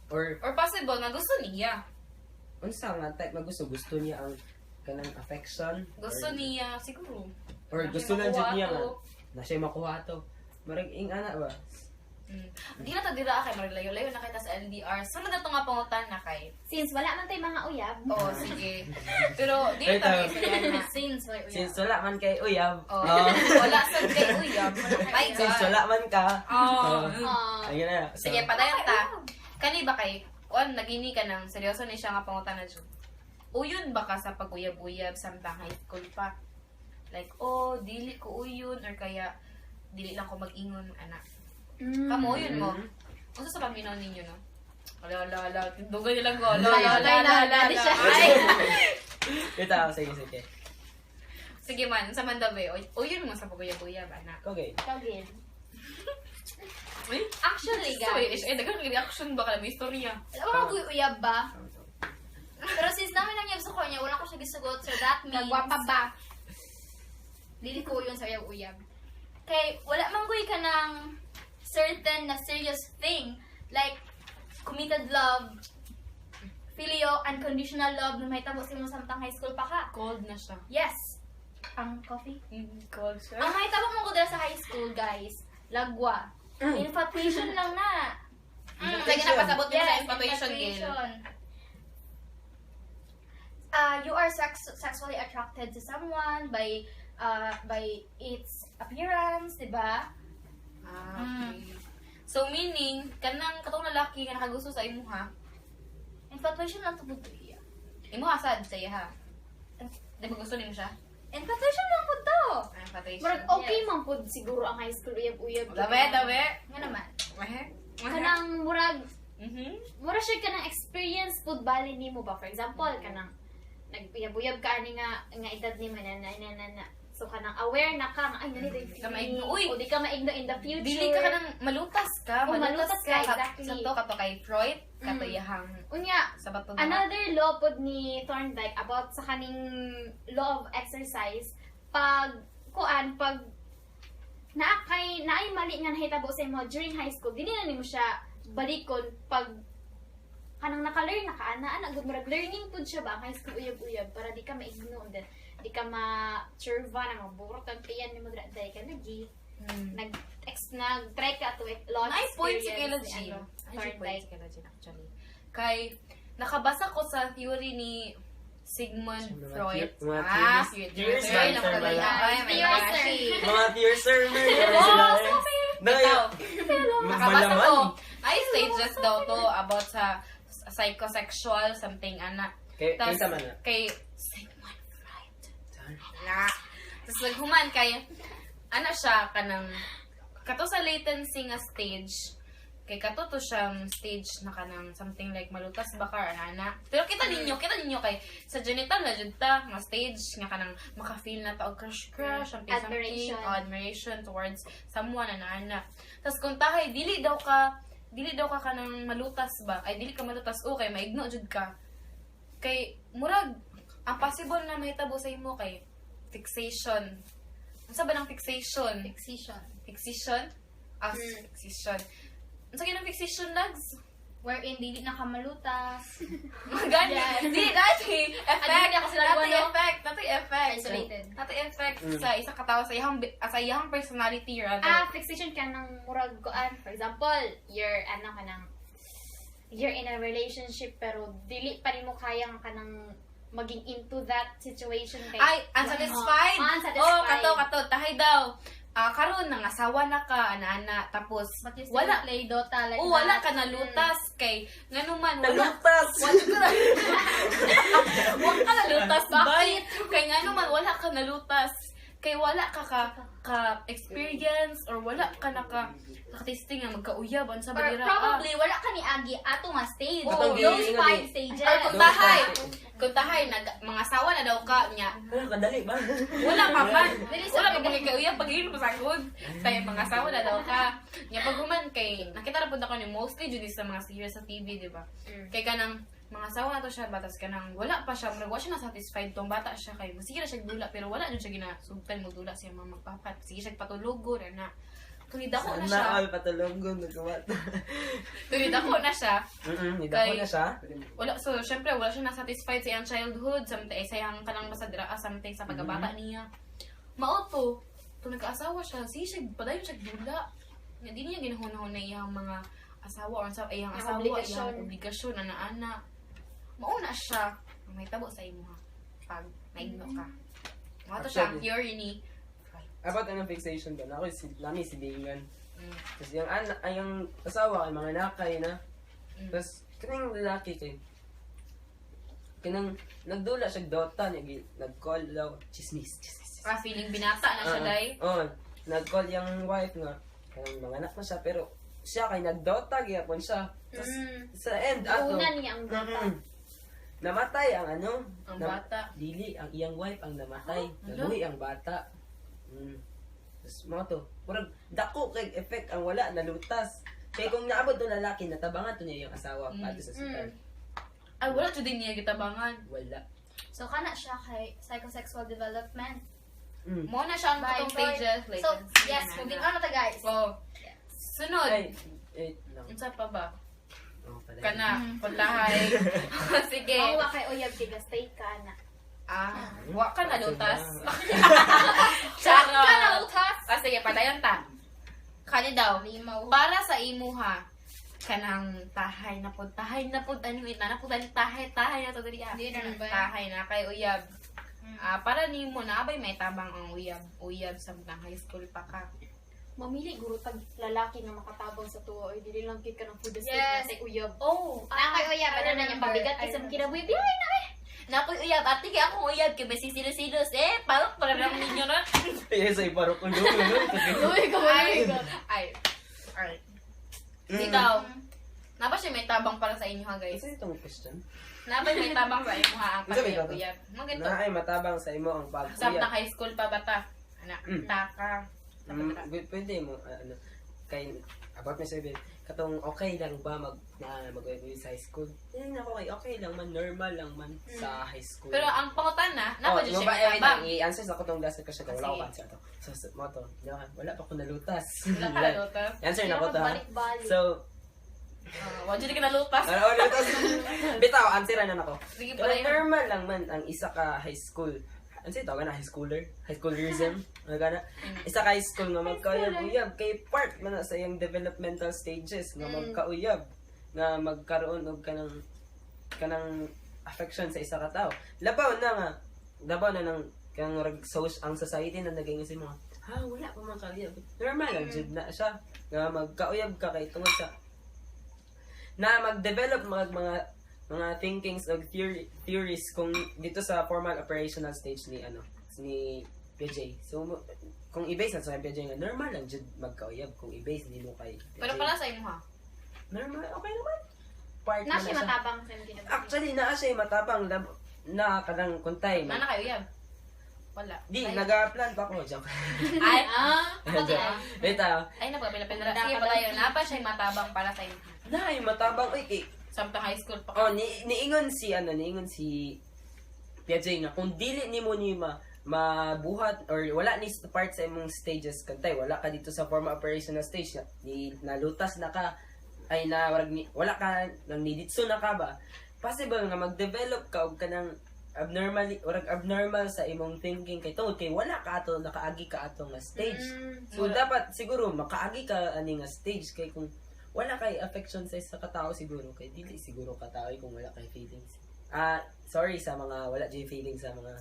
or Or possible nga gusto niya. Unsa nga type nga gusto gusto niya ang kanang affection Gusto or, niya siguro. or Na gusto siya lang jud makuha niya to. nga na siya makuha to marag ing ana ba. Di na ta dira kay marag layo-layo na kay tas LDR. Sunod na to nga pangutan na kay. Since wala man tay mga uyab. Oo, sige. Pero di na Wait, ta ah. may na. Since, like, uyab. Since wala man kay uyab. Oh. Oh. Wala sad kay uyab. My God. Since wala man ka. Oh. Ah. Ayun na. So, Sige, padayon ta. Kani ba kay kuan nagini ka ng seryoso ni siya nga pangutan na jud. Uyon ba ka sa pag-uyab-uyab samtang high school pa? Like, oh, dili ko uyon or kaya dili lang ko mag-ingon ana. Kamo uyon mo. Unsa sa paminaw ninyo no? Ala ala ala, tindugay nila ko. Ala ala ala ala. ala, Ay, siya. Ay. Ito, sige, sige. Sige man, sa man daw eh. Uyon mo sa pag-uyab-uyab ana. Okay. Tawagin. Uy, Actually, sorry, guys. eh, daghang reaction ba ka may istorya. Alam mo, mag-uyab ba? Pero since namin nangyab sa kanya, wala ko siya gisugot. So that means... Nagwapa ba? Dili ko yun sa uyab-uyab. Kay, wala man guy ka ng certain na serious thing. Like, committed love, filio, unconditional love na mahitabo sa imong samtang high school pa ka. Cold na siya. Yes! Ang coffee. Cold siya. Ang mahitabo mo ko dira sa high school, guys, lagwa. Infatuation lang na. Sige na, pasabot mo sa infatuation, Gil. You are sexually attracted to someone by its appearance, 'di ba? Ah, okay. So meaning, kanang katong lalaki nga nakagusto sa imuha, Infatuation lang tungod to iya. Imo asad sa iya ha. Di ba gusto nimo siya? Infatuation lang pud to. Ay, patay siya. Murag okay man pud siguro ang high school uyab-uyab. Dabe, dabe. Nga naman. Mahe. Kanang murag mura siya kanang experience pud bali nimo ba, for example, kanang naguyab-uyab ka ani nga nga edad nimo na na na na, na. So kanang aware na ka nga ay nani Di ka maigno. Uy! O di ka maigno in the future. Dili ka kanang malutas ka, Oh, malutas ka, exactly. Sa to kato kay Freud, kato iyahang Unya, sa bato. another law pod ni Thorndike about sa kaning law of exercise, pag kuan, pag naa kay naay mali nga nahitabo sa imo during high school, dili na nimo siya balikon pag kanang naka-learn na ka ana ana gud, murag learning pud siya ba ang high school uyab-uyab para di ka maigno and then di ka ma-churva na maburot ang tiyan nimo dira dai ka nagi nag ex nag try ka to law Naay point si experience Kayla ni Jean. ano, Naay point Thorndike. si Kayla Jean actually. Kay nakabasa ko sa theory ni Sigmund Mga Freud. mga Ah, theories. theory Theories ng man, sir, wala. Ay, may Theory, mga sir. Mga piercer, man. Sila. Bitaw. Nakabasa Malaman. ko. Ay, stages daw to about sa psychosexual something ana. Kay, Tas, kinsa man na? kay Sigmund Freud. Na. Tapos naghuman kay ano siya kanang kato sa latency nga stage kay kato to siyang stage na kanang something like malutas ba ka or ana. Pero kita ninyo kay sa genital na jud ta nga stage nga kanang maka-feel na ta og crush crush something something, Admiration. oh, admiration towards someone ana ana. Tapos kung tahay dili daw ka kanang malutas ba, ay dili ka malutas, okay, maigno jud ka kay murag ang possible na mahitabo sa imo kay fixation. Unsa ba ng fixation? Fixation. Fixation? Ah, fixation. Unsa gyud ang fixation, Lags? Wherein dili na ka malutas. Gani. Yes. Di dati effect. Ano ako sila Natay guano? effect, natay effect. Isolated. Natay effect sa isa ka tawo sa iyang personality rather. Ah, fixation ka ng murag kuan. For example, you're ano ka ng you're in a relationship pero dili pa nimo kayang kanang maging into that situation kay Ay, unsatisfied. Oh, unsatisfied. Oh, kato kato tahay daw. Ah, karon nang asawa na ka, ana-ana, tapos But you still wala play Dota like oh, wala that. ka nalutas kay nganuman wala. Nalutas! Wala ka nalutas, bay. Kay nganuman wala ka nalutas. Kay wala ka ka, ka experience or wala ka naka nakatisting nga magkauyab unsa ba Or dira. probably, wala ka ni Agi ato nga stage. Katong Those gi- five stages. Or kung tahay, kung tahay nag mga asawa na daw ka nya. Ano, kadali ba? Wala pa man. Dili sa Wala pa man kay kauyab pag mo sagod. Tayo mga asawa na daw ka. Nya pag human kay nakita ra pud ako ni mostly jud ni sa mga series sa TV, di ba? Kay kanang mga asawa na to siya batas kanang wala pa siya, murag wa siya na satisfied tong bata siya kay sige na siya dula pero wala jud siya ginasugtan mo dula siya mga magpapat. Sige siya patulogo na na. Tungid ako na siya. Sana all patulog nagawa. Tungid ako na siya. Nidako na siya. Wala, so syempre wala siya na satisfied sa iyang childhood, something eh, sa iyang kanang basta dira ah, something sa pagkabata niya. Mao to, to nagkaasawa siya, sige siya padayon siya dula. Nga di niya ginahunahon na iyang mga asawa or sa iyang Ang asawa, obligasyon. iyang obligasyon ana-ana. Mao na siya ang mahitabo sa imo ha pag naigno ka. Mao to siya ang Actually. theory ni Freud. About anong fixation ba? Ako si nami si Bingan. Tapos yung anak, ay yung asawa kay mga nakay na. Tapos kining lalaki kay kinang nagdula siya Dota niya nag-call daw chismis chismis. Ah, feeling binata na siya, day. Oh, nag-call yung wife nga kanang mga anak na siya pero siya kay nagdota gyapon siya. Tapos sa end ato. Una niya ang Dota. Namatay ang ano? Ang bata. Dili, ang iyang wife ang namatay. Ah, ano? Nabuhi ang bata. Tapos mga to, murag dako kay effect ang wala nalutas. Kay kung naabot to lalaki, natabangan to niya yung asawa padto sa ospital. Ay, wala jud din niya gitabangan. Wala. So, kana siya kay psychosexual development. Mao na siya ang By katong Freud. stages. So, latency, yes, ana-ana. moving on na ta, guys. Oh. Sunod. Ay, eh, lang. Unsa pa ba? Oh, pala. Kana, puntahay. Sige. Mawa kay uyab kay stay ka na. Ah, wa ka nalutas. Ka Charot. nalutas! Ah, sige, padayon ta. Kani daw, Limaw. para sa imuha, kanang tahay na pod, ano ina na pod, tahay, tahay na to dali ah. Di na na ba? Tahay na kay uyab. Ah, para nimo na abay may tabang ang uyab, uyab sa mga high school pa ka. Mamili guro tag lalaki nga makatabang sa tuwa oy dili lang kay kanang food Yes. yes. na uyab. Oh, Ah, kay uyab I ano na niya remember, pabigat I kay sa remember. kinabuhi bihay na eh. Na ako'y uyab, ate kay akong uyab kay may sisilos-silos eh. Parok para lang ninyo na. Ay, sa iparok ko. Uy, ka Ay, ay. Ay. Ikaw. Napa siya may tabang para sa inyo ha, guys. Isa itong question. Napa may tabang sa inyo ha ang Unsa may tabang? pag-uyab. Mga ganito. Na ay matabang sa imo ang Sa pag-uyab. na high school pa bata. Ana, taka. Pwede mo, ano, kay, about my survey, katong okay lang ba mag, na mag sa high school? Hindi na ako kay, okay lang man, normal lang man sa high school. Pero ang pangutana, napa oh, jud mo siya ba, may eh, wait tabang. lang, i-answer sa ko tong last question, wala ko Sige. pa answer to. So, mo to, di ba, wala pa ko nalutas. Wala ka nalutas. Answer na ko to, ha? Balik-balik. So, Ah, wala jud ka nalutas. ano, oh, nalutas. Bitaw, answer na nako. Sige Pero pala yun. normal lang man ang isa ka high school. Ano siya tawag na high schooler? High schoolerism? Ano ka na? Isa ka high school nga magkauyab-uyab kay part man na sa iyang developmental stages nga magkauyab nga magkaroon og kanang kanang affection sa isa ka tawo. Labaw na nga labaw na nang kanang rag social ang society na naging sa mga ha wala pa man kauyab. Normal lang jud na siya nga magkauyab ka kay tungod sa na mag-develop mga thinkings og theories kung dito sa formal operational stage ni ano ni PJ. So kung i-base na sa PJ nga normal lang jud magkauyab kung i-base nimo kay PJ. Pero para sa imo ha. Normal okay naman. Part Na na siya siya. matabang sa iyong kinabuhi. Actually naa siya matabang lab, na kanang kuntay. Mana kayo uyab? Wala. Di Ay. naga-plan pa ko joke. Ay, Ah, ako di ay. Wait ah. ay napapila-pila. Sige pala yun. Napa siya matabang para sa inyo. Na ay matabang oy kay Samtang high school pa. Oh, ni niingon si ano, niingon si Piaget nga kung dili nimo ni ma mabuhat or wala ni part sa imong stages kantay wala ka dito sa formal operational stage na, ni nalutas na ka ay na warag ni, wala ka nang niditso na ka ba possible nga mag-develop ka og kanang abnormally warag abnormal sa imong thinking kay tungod kay wala ka ato nakaagi ka ato nga stage. So dapat siguro makaagi ka ani nga stage kay kung wala kay affection sa isa ka tao siguro kay dili siguro ka tao kung wala kay feelings. Ah, sorry sa mga wala jay feelings sa mga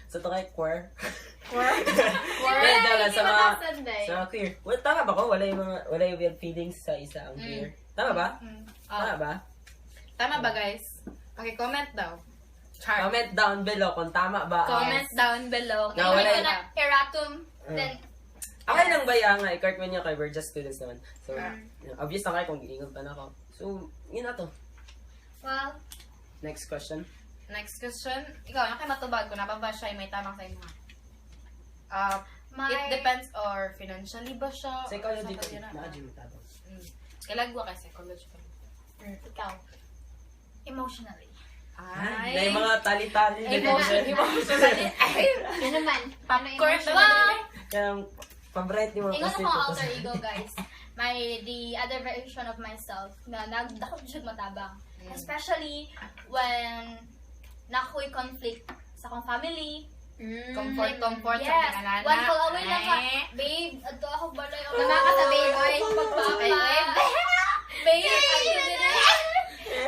sa to kay queer. Queer? Wala daw sa mga Matasan, day. sa mga queer. Well, tama ba ko? Wala yung mga wala yung weird feelings sa isa ang queer. Tama ba? Ah, Tama ba? tama ba guys? Paki-comment daw. Char. Comment down below kung tama ba. Comment down below. Na wala Wala yun. na erratum. Then, Okay lang ba yan nga? I-correct mo niya kay we're just students naman. So, obvious na kayo kung giingog pa na ako. So, yun na to. Well, Next question. Next question. Ikaw, ano kay matubag kung napa ba siya may tamang sa imo? Ah, my... it depends or financially ba siya? or Psychology sa ko. pagdira? Naa matabang. Kalagwa kay psychology. Ikaw. Emotionally. Ay, na yung mga tali-tali. Emotion, emotionally. Ay, Ano naman? Paano popcorn. emotion? Well, Kaya, pabright ni mga Ingon kasi ako ang alter ego, guys. My, the other version of myself na nagdakot siya matabang. Especially when nakoy conflict sa akong family. Comfort, comfort Yes. sa mga One call away lang ka. Eh. Babe, adto ako balay. Tama ka sa babe, oy. Pagpapa. Ay, babe. Babe, adto dire.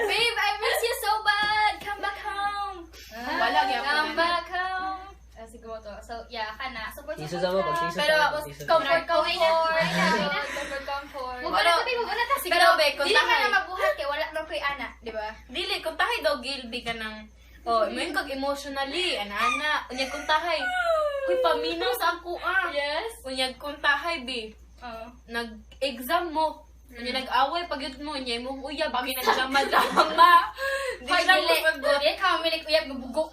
Babe, I miss you so bad. Come back home. Wala gyapon. Come back home. Ah, siguro to. So, yeah, kana. Support, Tiso support sa mo, ka. pag tiso Pero, sa mo, tiso sa mo. Comfort, Okay na. comfort. Okay na. Comfort, comfort. Muguna ta, babe. Muguna ta. Pero, be, kung Dili ka tahay. na mabuhat kay wala man koy ana, di ba? Dili, kung tahay daw gilbi ka ng, oh, may kag emotionally, ana-ana, unyag kung tahay. Uy, paminaw sa ako ah. Yes. Unyag kung tahay, bi. Oo. Nag-exam mo. Unya nag-away pag yun mo, unya imong uyab, bagay nagdrama-drama. Di Hoy, siya dili. masagot. Dili ka mamilik uyab gabugo.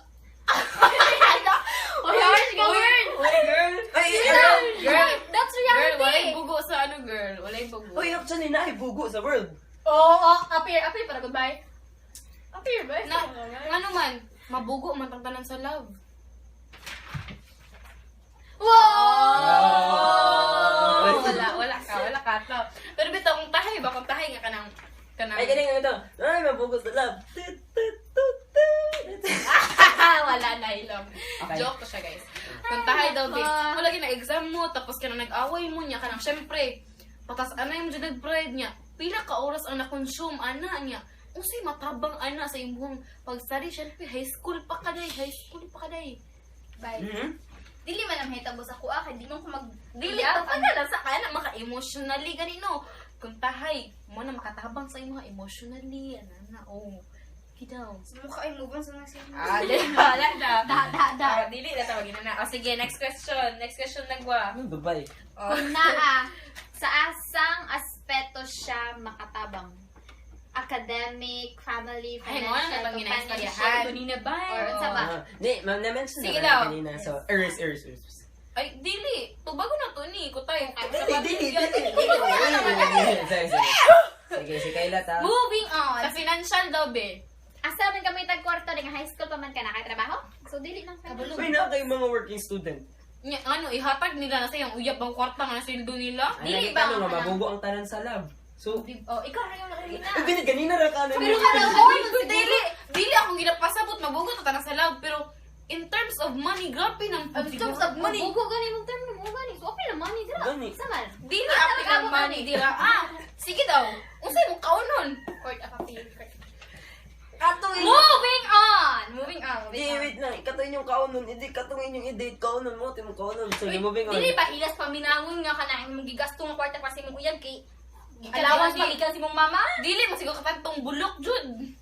Uy, girl! Uy, girl! Ay, girl! Girl! That's Girl, reality. walay bugo sa ano, girl. Walay bugo. Uy, actually, na bugo sa world. Oo, oh, appear, appear para goodbye. Appear ba? Na, ano man, mabugo man tang tanan sa love. Wow! Wala, wala ka, wala ka. To. Pero bitaw kung tahay ba, kung tahay nga kanang kanang Ay, galing ito. Ay, mabugo sa love. Tut, tut, tut, tut. Wala na ilong. Okay. Joke to siya, guys. Kung tahay daw, babe, wala gina exam mo, tapos kanang nag-away mo niya, kanang syempre, patas anay mo dyan nag-pride niya. Pila ka oras ang na-consume, ana niya. Unsay matabang ana sa imong pag-study, syempre, high school pa ka day, high school pa ka day. Bye. Dili man ang hitabo sa kuha kay di man ko mag Dili uyab. pa ka lang sa kana maka-emotionally ganino. Kung tahay, mo na makatabang sa imo emotionally, ana na oh. Kidaw. Sa mukha ay move on sa mga sila. Ah, dili wala na. Da, da, da. Ah, dili na tawagin na na. Oh, sige, next question. Next question nagwa. Ano, Dubai? Oh. Kung naa, sa asang aspeto siya makatabang? Academic, family, Ay, mo na financial, pag companionship, ginaistoryahan. Kanina ba? Or unsa ba? Ah, ni, ma'am, na-mention Sige na daw. kanina. So, erase, erase, erase. Ay, dili. Tubago na to ni. Kutay. Dili, dili, dili. Dili. Sorry, sorry. Sige, si Kayla ta. Moving on. Sa financial daw, be. Asa man kami tag kwarto ning high school pa man ka nakatrabaho? So dili lang sa Kabalo. Uy, na kayo mga working student. Nya, ano, ihatag nila na sa iyong uyab ang kwarta nga na sweldo nila. Ay, Dili lagi ba ka nga, ang- mabugo ang tanan sa lab. So, Oh, ikaw na yung nakalina. ay, ganit, ganina ra ka. Ano, Pero kana Oy, dili, dili akong ginapasabot, mabugot na tanan sa lab, pero in terms of money, grabe nang In terms of money. Bugo gani mong term mo gani. So okay lang money dira. Gani. Sa man. Dili ako ng money, dira. Ah, sige daw. Unsay mo kaunon? Court of appeal. Katuin. Moving on! Moving on. Di, Moving on. wait lang. Katuin yung kaunon. Hindi, katuin yung i-date. Kaunon mo. Timong kaunon. Sige, Wait, moving on. Dili ba hilas paminawon nga kanang imong gigasto nga kwarta para sa imong uyab kay allowance Dili. pa gikan sa imong mama? Dili mo siguro katantong bulok jud.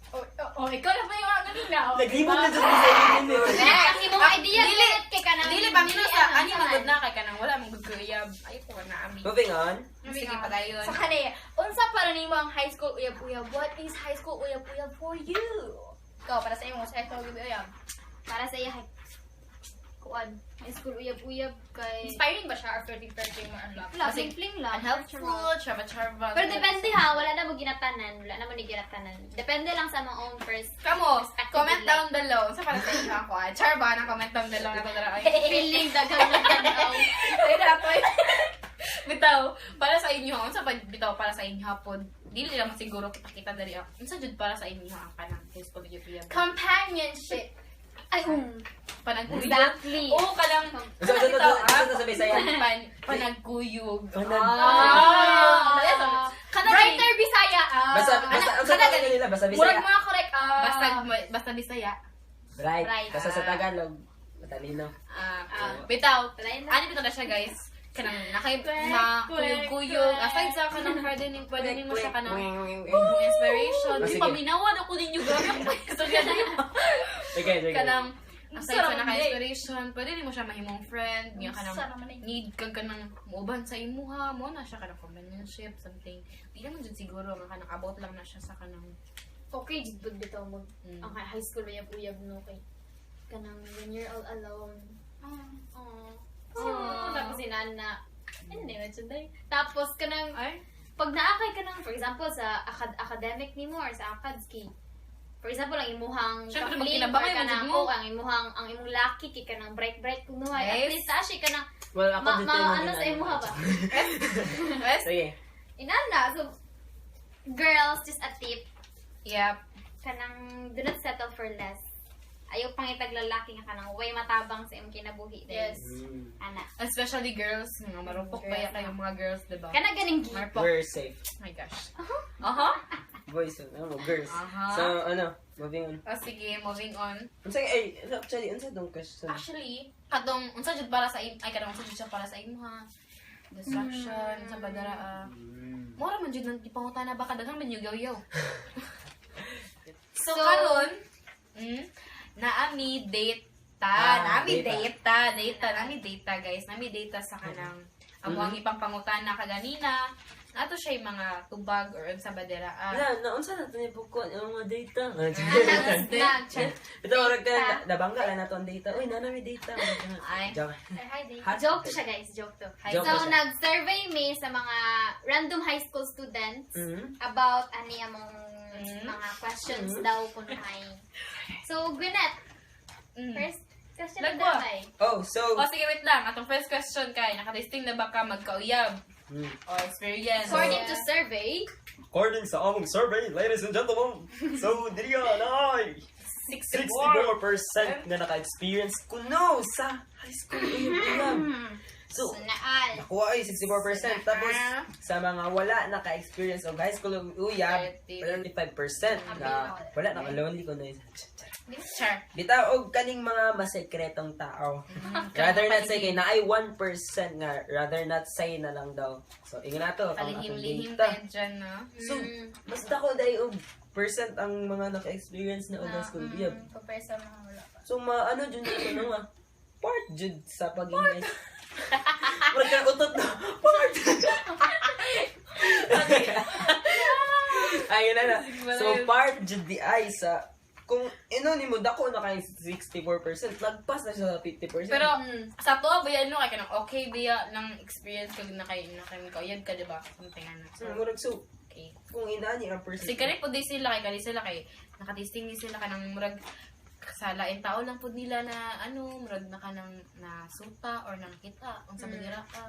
Oh, oh, oh, ikaw na ba yung ano kanina? Oh, Naglibot na dyan sa inyo. Ang imong Ah, idea dili. dili kay kanang Dili pa mino sa ano, ani sa man. magud na kay kanang wala man gud ko uyab. Ay ko na ami. Moving on. Sige padayon. Sa kani, unsa para nimo ang high school uyab-uyab? What is high school uyab-uyab for you? Ikaw, para sa imo, sa high school uyab-uyab. Para sa iya kuan high school uyab-uyab kay Inspiring ba siya or flirting-flirting mo ang love? wala fling fling lang. Unhelpful, charva charva. Pero depende ha, wala na mo ginatanan, wala na mo ni ginatanan. Depende lang sa mga own first Kamo, Perspective comment nila. down below. Unsa para sa inyo ako? Ah, charva na comment down below na to dara. Ay. feeling daghang nagtanaw. Ay, dapat. Bitaw, para sa inyo, unsa pa bitaw para sa inyo hapon. Dili lang siguro kita-kita diri ako. Unsa jud para sa inyo ang kanang high school uyab? Companionship. Ay, Panagkuyog. Exactly. Oo, kalang Unsa, unsa, unsa, unsa sa Bisaya? Panagkuyog. Panag- Ah. Kana Brighter Bisaya. Ah. Basta, basta, unsa kana tawag nila? Basta Murag Bisaya. mga correct. Ah. Basta basta Bisaya. Bright. Bright. Basta sa Tagalog. Matalino. Ah, Ah. bitaw. Try na. Ano bitaw na siya, guys? Kanang nakay makuyog-kuyog. Aside sa kanang pwede nimo siya kanang inspiration. Ah, Di sige. paminawan ako ninyo grabe ako istorya na yun. Sige, sige. Kanang aside sa Sarap naka-inspiration, pwede nimo siya mahimong friend, nga kanang Sarap man eh. need kag kanang muuban sa imuha, mo na siya kanang companionship, something. Di naman jud siguro nga kanang about lang na siya sa kanang Okay, jud pud bitaw mag ang high school uyab-uyab no kay kanang when you're all alone. Aww. Aww. Tapos si Nana. Ano na yun, day? Tapos kanang ay pag naakay ka ng, for example, sa academic nimo or sa acads kay for example, ang imuhang Syempre, ka-fling magkinabangay or man jud kanang, mo. oh, ang imong laki kay kanang bright bright kunuhay. At Yes. least sa siya kanang Well, ako ma, dito ma, yung ano sa ginagawa. imuha ba? Yes. Sige. Inana. So, girls, just a tip. Yep. Kanang do not settle for less. Ayaw pangitag lalaki nga kanang way matabang sa imong kinabuhi. Yes. Ana. Especially girls, mga marupok ba Girls, kayong mga girls, diba? Kana ganing gi. Marupok. We're safe. Oh my gosh. Aha. Boys, ano, girls. Aha. So, ano, moving on. Oh, sige, moving on. Unsa ay, actually, unsa tong question? Actually, katong unsa jud para sa ay kanang unsa jud siya para sa imuha. Distraction, sa badara ah. Mura man jud nang gipangutana ba kadaghang man yaw. So, karon, naami data, Ah, naami data. data, data, naami data guys, naami data sa kanang amo ang ipangpangutana kaganina. Nato siya yung mga tubag or unsa badera ah. Wala, naunsa na to ni Pukon ang mga data. Nag Ito, orag ka, nabangga lang nato ang data. Uy, nana may data. Ay. Joke. Hi, Dave. Hot Joke to siya guys, joke to. Joke So, to siya. nag-survey me sa mga random high school students about ani among mga questions daw kunuhay. So, Gwyneth, first question na Lagwa. daw. Oh, so, O sige, wait lang. Atong first question kay, nakatesting na ba ka magkauyab? O experience? According to survey, According sa among survey, ladies and gentlemen, so diriya na ay 64. 64% na naka-experience kuno sa high school uyab. So, Sunaal. nakuha ay 64%. Tapos, sa mga wala naka-experience og high school uyab, 35% na wala naka-lonely ko na. Sure. Bitaw og kaning mga masekretong tao. Rather not say kay naay 1% nga rather not say na lang daw. So ingon na to ang atong Kalihim-lihim data. tayo dyan, no? So basta ko dai og ang mga naka-experience na og high school uyab. Compare sa mga wala pa. So maano jud ito no nga part jud sa pagiging murag ka utot no. Part. Ayun na na. So part jud di ay sa kung ino nimo dako na kay 64%, lagpas na siya sa 50%. Pero sa tuwa ba yan no kay kanang okay ba ng experience kag na kay na kay kauyab ka, di ba? Something ano. So, murag so okay. Kung inani ang percent. Kasi kani po di sila kay kani sila kay nakatisting ni sila kanang murag sa lain tao lang pud nila na ano murag na kanang nasuta or nakita unsa ba dira ka.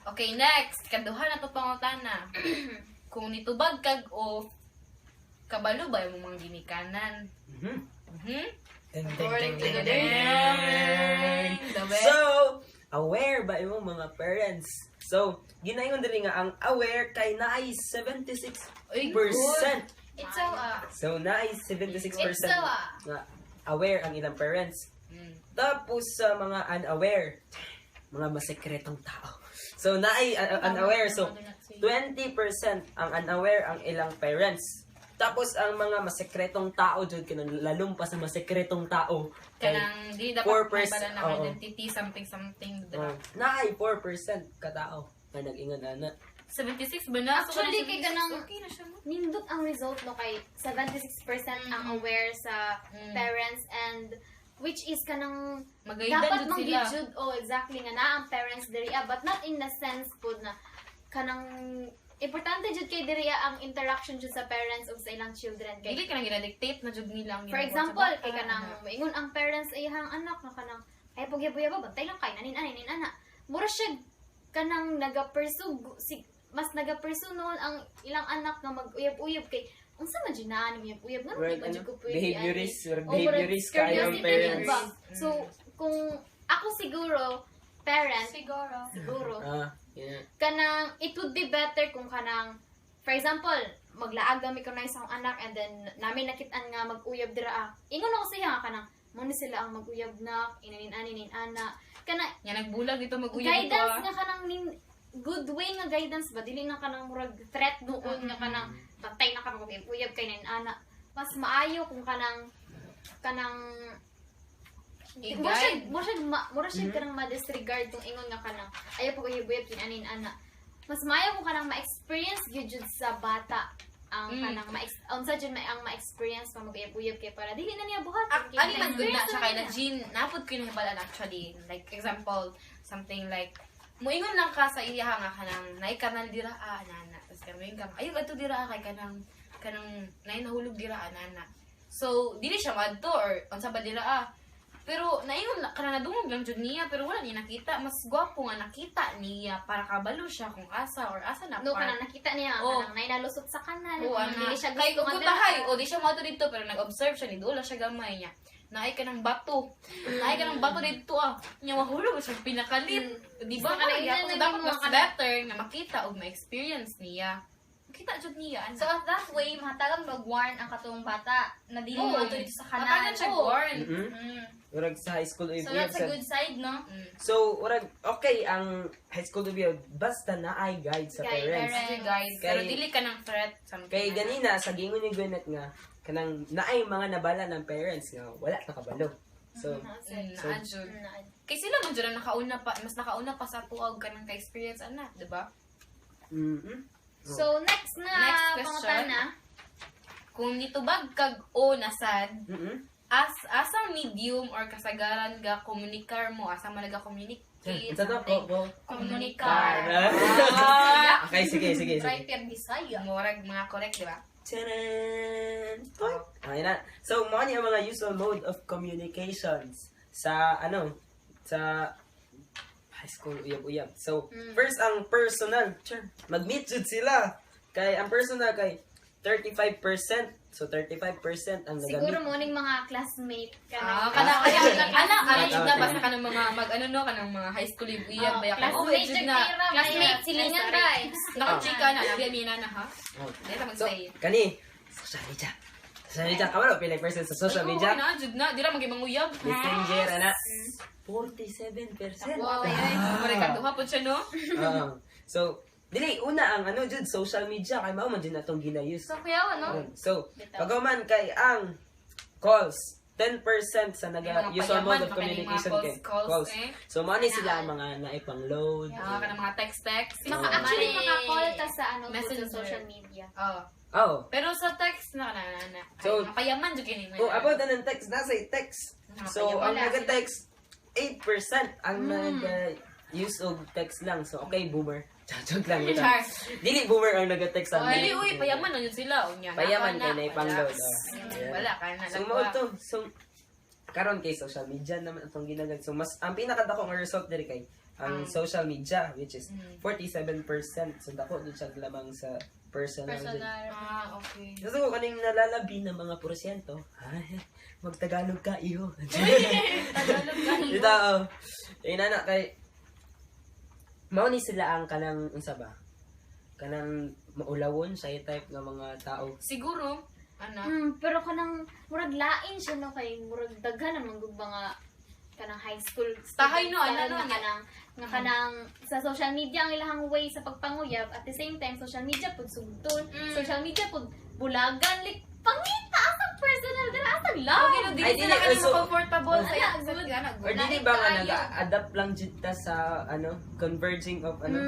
Okay, next. Kaduha na to pangutana. Kung nitubag kag o kabalo ba imong mga ginikanan? Mhm. Ding, ding, According ding, to the ding, ding. The best. So, aware ba imong mga parents? So, ginaingon diri nga ang aware kay naay 76%. Uy, good. It's so, So, naay 76% It's so, nga aware ang ilang parents. Tapos sa mga unaware, mga masekretong tao. So, naay unaware. So, 20% ang unaware ang ilang parents. Tapos ang mga masekretong tao jud kanang lalong pa sa masekretong tao. Kay Kanang di dapat 4%, pala na oo. identity something something. Oh, naay 4% katao na nag-ingon ana. 76 ba na? So, Actually, kanang kay 76, ganang- okay na siya no? Nindot ang result no kay 76% ang aware sa parents and which is kanang Magaidan dapat jud mong sila. gijud, oh exactly, nga naa ang parents diri ah, but not in the sense pod na kanang importante jud kay diri ah, ang interaction jud sa parents ug sa ilang children kay Dili ka nang gina-dictate na jud nila ang for ginagawa sa example bata, kay kanang ano. moingon ang parents ay iyang anak na kanang ay pagyabuya ba bantay lang kay nanin anin ana mura siya kanang naga-pursue si, mas naga-pursue noon ang ilang anak nga mag-uyab-uyab kay unsa man jud naa ni uyab-uyab nga Right, di man ano, jud ko pwede behaviorist, ani. or Oh, murag behaviorist kayo ang curiosity parents. yun ba? So kung ako siguro parent Siguro. siguro Ah, yeah. kanang it would be better kung kanang for example maglaag kami kunay sa akong anak and then namin nakitaan nga mag-uyab dira ah. Ingon ako siya nga kanang mo ni sila ang mag-uyab na inanin ani nin ana kana Nga nagbulag dito mag-uyab guidance ito, ah. nga kanang nin, good way nga guidance ba dili na kanang murag threat doon nga kanang patay na ka mag uyab kay nin ana mas maayo kung kanang kanang I-guide. mura siya kanang ma-disregard kung ingon nga kanang ayaw pag uyab-uyab kinanin ana mas maayo kung kanang ma-experience gyud jud sa bata ang kanang ma unsa jud may ang ma-experience pa mag-uyab-uyab kay para dili na niya buhat. Kay Ani man good na na-experience siya kay niya. na Jean, napod ko yung nahibalan actually. Like example, something like muingon lang ka sa iya nga kanang naay kanal dira ah nana. Tapos kanang muingon ka, ayaw adto dira ah, kay kanang kanang naay nahulog dira ah nana. So dili siya madto or unsa ba dira ah. Pero naingon na kanang nadungog lang jud niya pero wala niya nakita. Mas gwapo nga nakita niya para kabalo siya kung asa or asa na No, part. kanang nakita niya, Oh. kanang naay nalusot sa kanal, Oo, kanang ana. dili siya Kay gusto kung nga dira. tahay, o di siya moadto dito pero nag-observe siya ni dola siya gamay niya. Naay ka ng bato. Naay ka ng bato dito ah. Nya mahulog siya pinakalit. Di ba? So, kanang Kaya ina na dapat yung mas mga better nga makita og ma-experience niya. Makita jud niya ana. So, at that way, mahatagan mag-warn ang katong bata na dili Oo. mo dito sa kanal. Hatagan siya Oo. warn. Murag sa high school So, uyab that's a sa good side, no? So, murag okay ang high school uyab basta naay guide sa Guide, parents. Kasi guys, pero dili ka ng threat something. Kay ana. ganina sa gingon ni Gwyneth nga kanang naay mga nabala ng parents nga wala ta kabalo. So, Naa jud. Kay sila man jud ang nakauna pa, mas nakauna pa sa tuog kanang ka-experience ana, di ba? So, next na Next question. pangutana. Kung nitubag kag o nasad, as asang medium or kasagaran ga komunikar mo asa man naga communicate Sa to ko ko. Komunikar. Okay, sige, sige, sige. Right, yan, Bisaya. Murag mga correct, di ba? Tcharan! Toy! Okay na. So, mo ni ang mga usual mode of communications sa ano sa high school uyab-uyab. So, first ang personal. Sure. Mag-meet jud sila. Kay ang personal kay 35%. So 35% ang Siguro nagamit. mo ning mga classmate Ah, kanang kana kana ana ana jud na Okay. basta kanang mga mag ano no kanang mga high school uyab Oh, ba ya classmate jud jud na kay ra, Classmate, silingan ba? nakachika na nabi amina na ha. Oh. Dili ta So, mag-say. kani social media. Social media kabalo pila percent sa social Ay, oo, media. na jud na dira maging manguyab. Messenger ana 47%. Wow, ay. Murag kaduha pud siya no. Oo. So, Dili una ang ano jud, social media kay mao man jud natong gina-use. So, kuya, ano? So, Bitaw. pagkaman kay ang calls, 10% sa Yung mga naga usual payaman, mode of pa kaning mga communication calls, kay calls, eh. So mao ni sila ang mga naipang load. Mga ka ng mga text-text. Maka, actually, maka-call ta sa ano, Messenger. sa social media. Oh. Oh. Pero sa text na na na. na. So, Ay, mga payaman jud kini. Oh, about anong text, nasa text. Mga So, payaman. ang naga-text, 8% ang naga-use og text lang. So, okay, boomer. Joke lang. Ito. Char. Dili boomer ang naga-text sa Dili uy, payaman na jud sila unya. Payaman Naka kay na, na ipang wala. load. Oh. Yeah. Wala ka na. So, mao to. So, karon kay social media naman itong ginagamit. So, mas, ang pinakadako nga result diri kay ang social media, which is 47%. So, dako din siya lamang sa personal. Personal. Ah, okay. Gusto ko kaning nalalabi ng mga porsyento. Ay, magtagalog ka, iho. Tagalog ka. Ito, oh. Inana, kay mao ni sila ang kanang, unsa ba? Kanang maulawon, shy type nga mga tao. Siguro, ano, Pero kanang murag lain siya no kay murag daghan naman gud mga kanang high school Tahay, no, students ano, no, karon nga kanang nga kanang sa social media ang ilahang way sa pagpanguyab, at the same time social media pud sugton, social media pud bulagan, like pangita asang personal dira, asang love. Okay, no, dili Ay, sila dili, kanang so- comfortable sa Ana, sa good. ana, Or good. dili ba nga Kaayo. nag-adapt lang jud ta sa ano, converging of ano,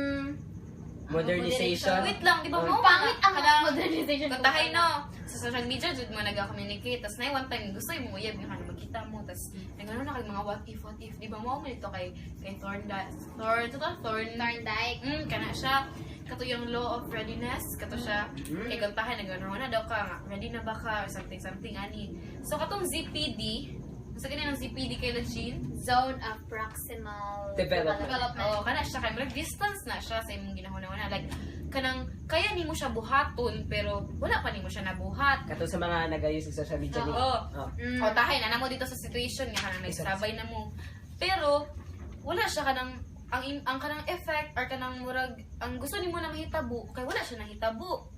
modernization. Wait lang, di ba mo? Pangit ang Kanang- modernization. Kung tahay no, sa social media jud mo nag-communicate, tas na one time gusto mo uyab nga kanang magkita mo, tas nagano na kay mga what if, di ba mo nito kay kay Thorn Thorn to Thorn Thorndike. Kana siya kato yung law of readiness, kato siya kay kung tahay nagano na daw ka nga, ready na ba ka or something something ani. So katong ZPD, sa ganyan ang ZPD kay Jean? Zone of proximal Development. Development. Oo, kana siya kay murag distance na siya sa imong ginahuna-huna. Like kanang kaya nimo siya buhaton pero wala pa nimo siya nabuhat. Kato sa mga nag-use sa social media ni. Oo. Oh. O tahay na namo dito sa situation nga kanang nagsabay na mo. Pero wala siya kanang ang kanang effect or kanang murag ang gusto nimo na mahitabo kay wala siya nahitabo.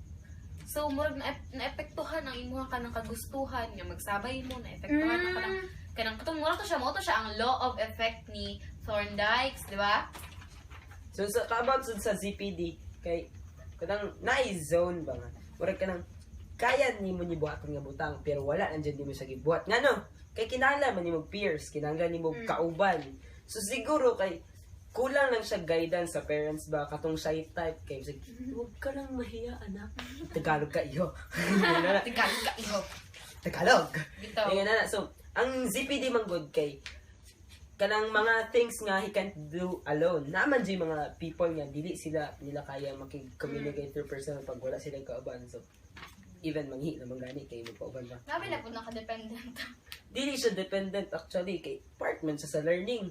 So murag na naepektuhan ang imuha kanang kagustuhan nga magsabay mo, naepektuhan ang kanang kanang katong murag to siya mo to siya ang law of effect ni Thorndike, di ba? So sa about sa ZPD kay kanang naay zone ba nga. Murag kanang kaya nimo ni buhaton nga butang pero wala nandiyan nimo siya gibuhat. Ngano? Kay kinahanglan man nimo peers, kinahanglan nimo kauban. So siguro kay kulang lang siya guidance sa parents ba katong shy type kay bisag, huwag ka lang mahiya anak. Tagalog ka iyo. Tagalog ka iho. Tagalog. Bitaw. Ingon na. So, ang ZPD man good kay kanang mga things nga he can't do alone. Naman jud mga people nga dili sila nila kaya makig-communicate through personal pag wala sila kauban. So, even manghi naman gani kay magpauban ba. Grabe na po nakadependent. Dili siya dependent actually kay part man siya sa learning.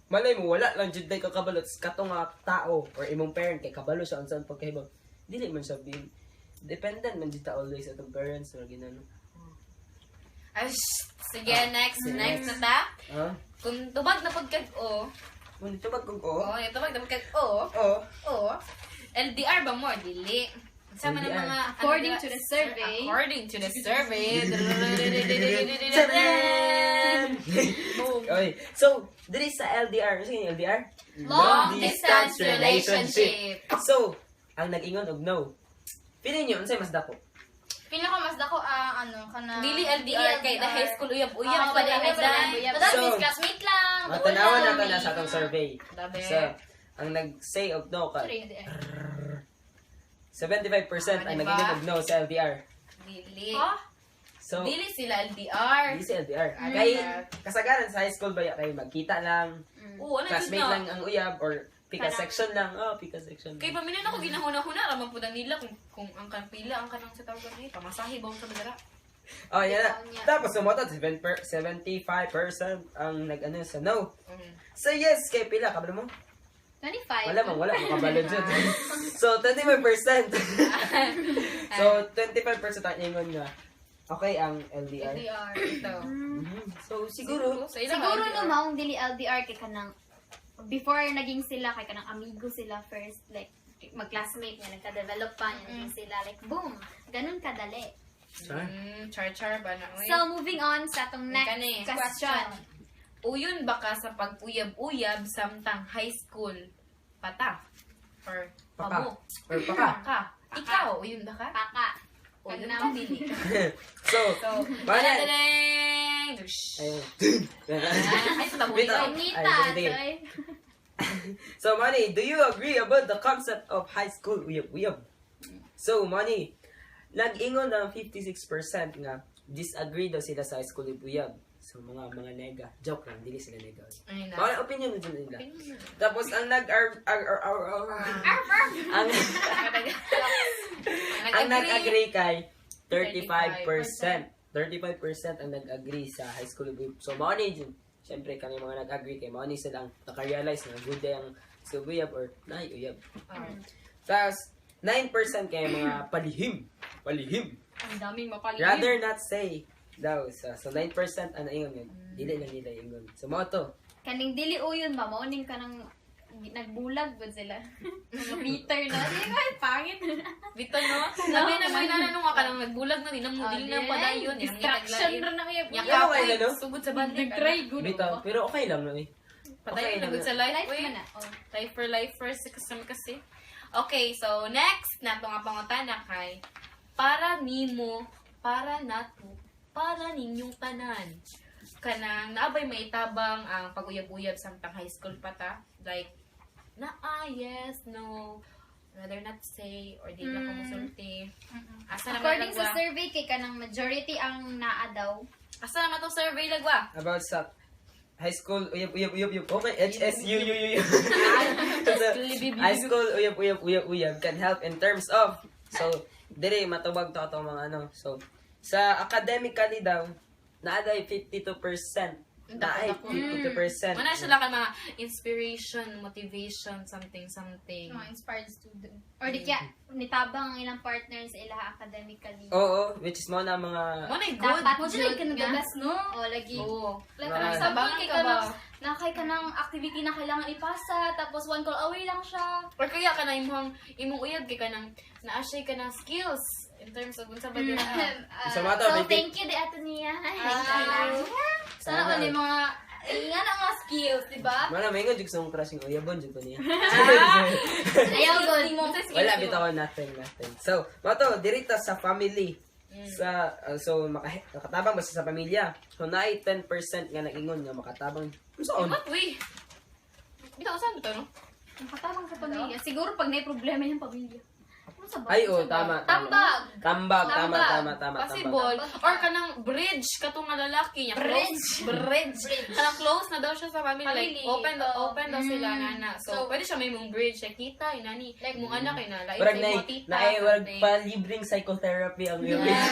Malay mo wala lang jud day kakabalo kato nga tao or imong parent kay kabalo siya unsa ang pagkahibang. Dili man siya being dependent man jud ta always atong parents or ginano. Ay, shh. Sige, next, Sige. next na ta. Ha? Kung tubag na pud kag o, Kung tubag kog o. oh, tubag na pud kag o, Oh. o, LDR ba mo? Dili. Sa man ang LDR. mga According ano, to the survey. According to the survey. Okay. So, diri sa LDR, ano yung LDR? Long distance relationship. So, ang nag-ingon og no. Feeling niyo unsay mas dako? Pila ko mas dako ang ano kana Dili LDR kay the high school uyab-uyab Ah, pa uyab, di uyab, uyab. But that So, means classmate lang. Ah, Tanawan nato na sa atong survey. Dabe. So, ang nag-say og no ka, Sorry, LDR. 75% Ah, ang diba? nag-ingon og no sa LDR. Dili. Ha? So, Dili sila LDR. dili sa LDR. Ah, Kay diba? kasagaran sa high school ba ya kay magkita lang, Oo, ano jud classmate na? lang ang uyab or pika Parang- section lang. Oh, pika section. Kay pamilya na ko ginahuna-huna ra man pud ang nila kung ang kanang pila ang kanang sa tawag ni pamasahe ba sa madara. Oh, yan na. Niya. Tapos sumoto 75% ang nag-ano sa no. Mm. So yes, kay pila kabalo mo? 25. Wala man, wala makabalo dyan. So 25%. So 25% ang ingon nga okay ang LDR. LDR ito. So siguro sa ilang Siguro LDR. no maong dili LDR kay kanang before naging sila kay kanang amigo sila first, like mag-classmate nga nagka-develop pa niya naging sila, like boom, ganun kadali. Char. Char-char ba na? Uy. So moving on sa atong next Kani. question. Uyon ba ka sa pag-uyab-uyab samtang high school pata? Or Paka. kamo? Or paka. Ka. Ikaw, uyab na ka? Paka. Uyab ka dili. So, So, Bale. tadadang! Ayun. Ay, sa Wait, tabuhi. ah. Nita, Ay, sige, sige. toy. So, Manny, do you agree about the concept of high school uyab-uyab? So, Manny, nag-ingon ang 56% nga disagree daw sila sa high school uyab-uyab. So, mga nega. Joke lang, dili sila nega. Ay, na. Mga opinion na dyan nila. Tapos, ang nag ar ar ar ar ar ang nag-agree kay 35%. 35% ang nag-agree sa high school uyab. So, mao ni dyan. Siyempre, kami mga nag-agree kay mao ni sila ang naka-realize na good day ang school uyab or naay uyab. Tapos, 9% kay mga palihim. Palihim. Ang daming mapalihim. Rather not say daw. So 9% ang naingon yun. Dili lang nila ingon. So, mao to. Kaning dili uyon ba, mauning ka ng nagbulag ba sila? Mga bitter na. Hindi ko, ay, pangit. Dito, no? Sabi na may nananong ka lang nagbulag na, di na mo, dili na padayon. Distraction ra na kayo. Nya Yeah, okay kapoy, na, no? sugod sa balik. Nag-try good. Bitaw. Pero okay lang no eh. Padayon Okay na lang gud sa life. Life uy. man na. Oh. Life for life first kasi kasi. Okay, so next na itong pangutana kay para nimo, para nato, para ninyong tanan. Kanang naabay maitabang ang pag-uyab-uyab samtang high school pa ta. Like naa, yes, no, rather not say or di na ko musulti. Asa naman According sa lagwa? survey kay kanang majority ang naa daw. Asa naman tong survey lagwa? About sa high school uyab uyab uyab uyab. Okay, H S U U U U. So, high school uyab uyab uyab uyab can help in terms of, so dire matubag to atong mga ano. So sa academically daw naa day 52%. Naay 52%. Wala sila ka mga inspiration, motivation, something, something. Mga inspired student. Or di kaya nitabang ang ilang partner sa ilaha academically. Oo, which is mo na mga Mo na good. Dapat Mo dyan jud ka na the nga. best, no? Oh, lagi. Oo. Like, for Right. example, Tabangan kay ka ka ba? ng, nakay ka ng activity na kailangan ipasa, tapos one call away lang siya. Or kaya ka na imong imong uyab kay ka nang naasay ka ng skills in terms of unsa ba dira. Sa mga to, So, may thank you, di ato niya. Sana all yung mga, eh, nga na nga skills, di ba? Mana may jud sa mong crush ng uyabon jud ko niya. Ayaw, good. Unsa skills Wala nimo? bitaw, nothing nothing. So, mao to dirita sa family. Sa so makatabang basta sa pamilya. So naay 10% nga nag-ingon nga makatabang. Unsaon? What we? Bitaw saan bitaw no? Nakatabang sa pamilya. Siguro pag may problema yung pamilya. Ano sa ba? Ay oh, tama, tama. Tambag! Tambag, tama, Tambag. tama, tama, tambag. Possible. Or kanang bridge katong nga lalaki niya. Bridge. Close, bridge. Kanang close na daw siya sa family. Like Family. open Oo. open daw sila nana. So, So, pwede siya may mong bridge like tita inani. Like mong anak ina lain Murag sa na imong tita. naay warag something. palibreng psychotherapy ang uyab. Yes.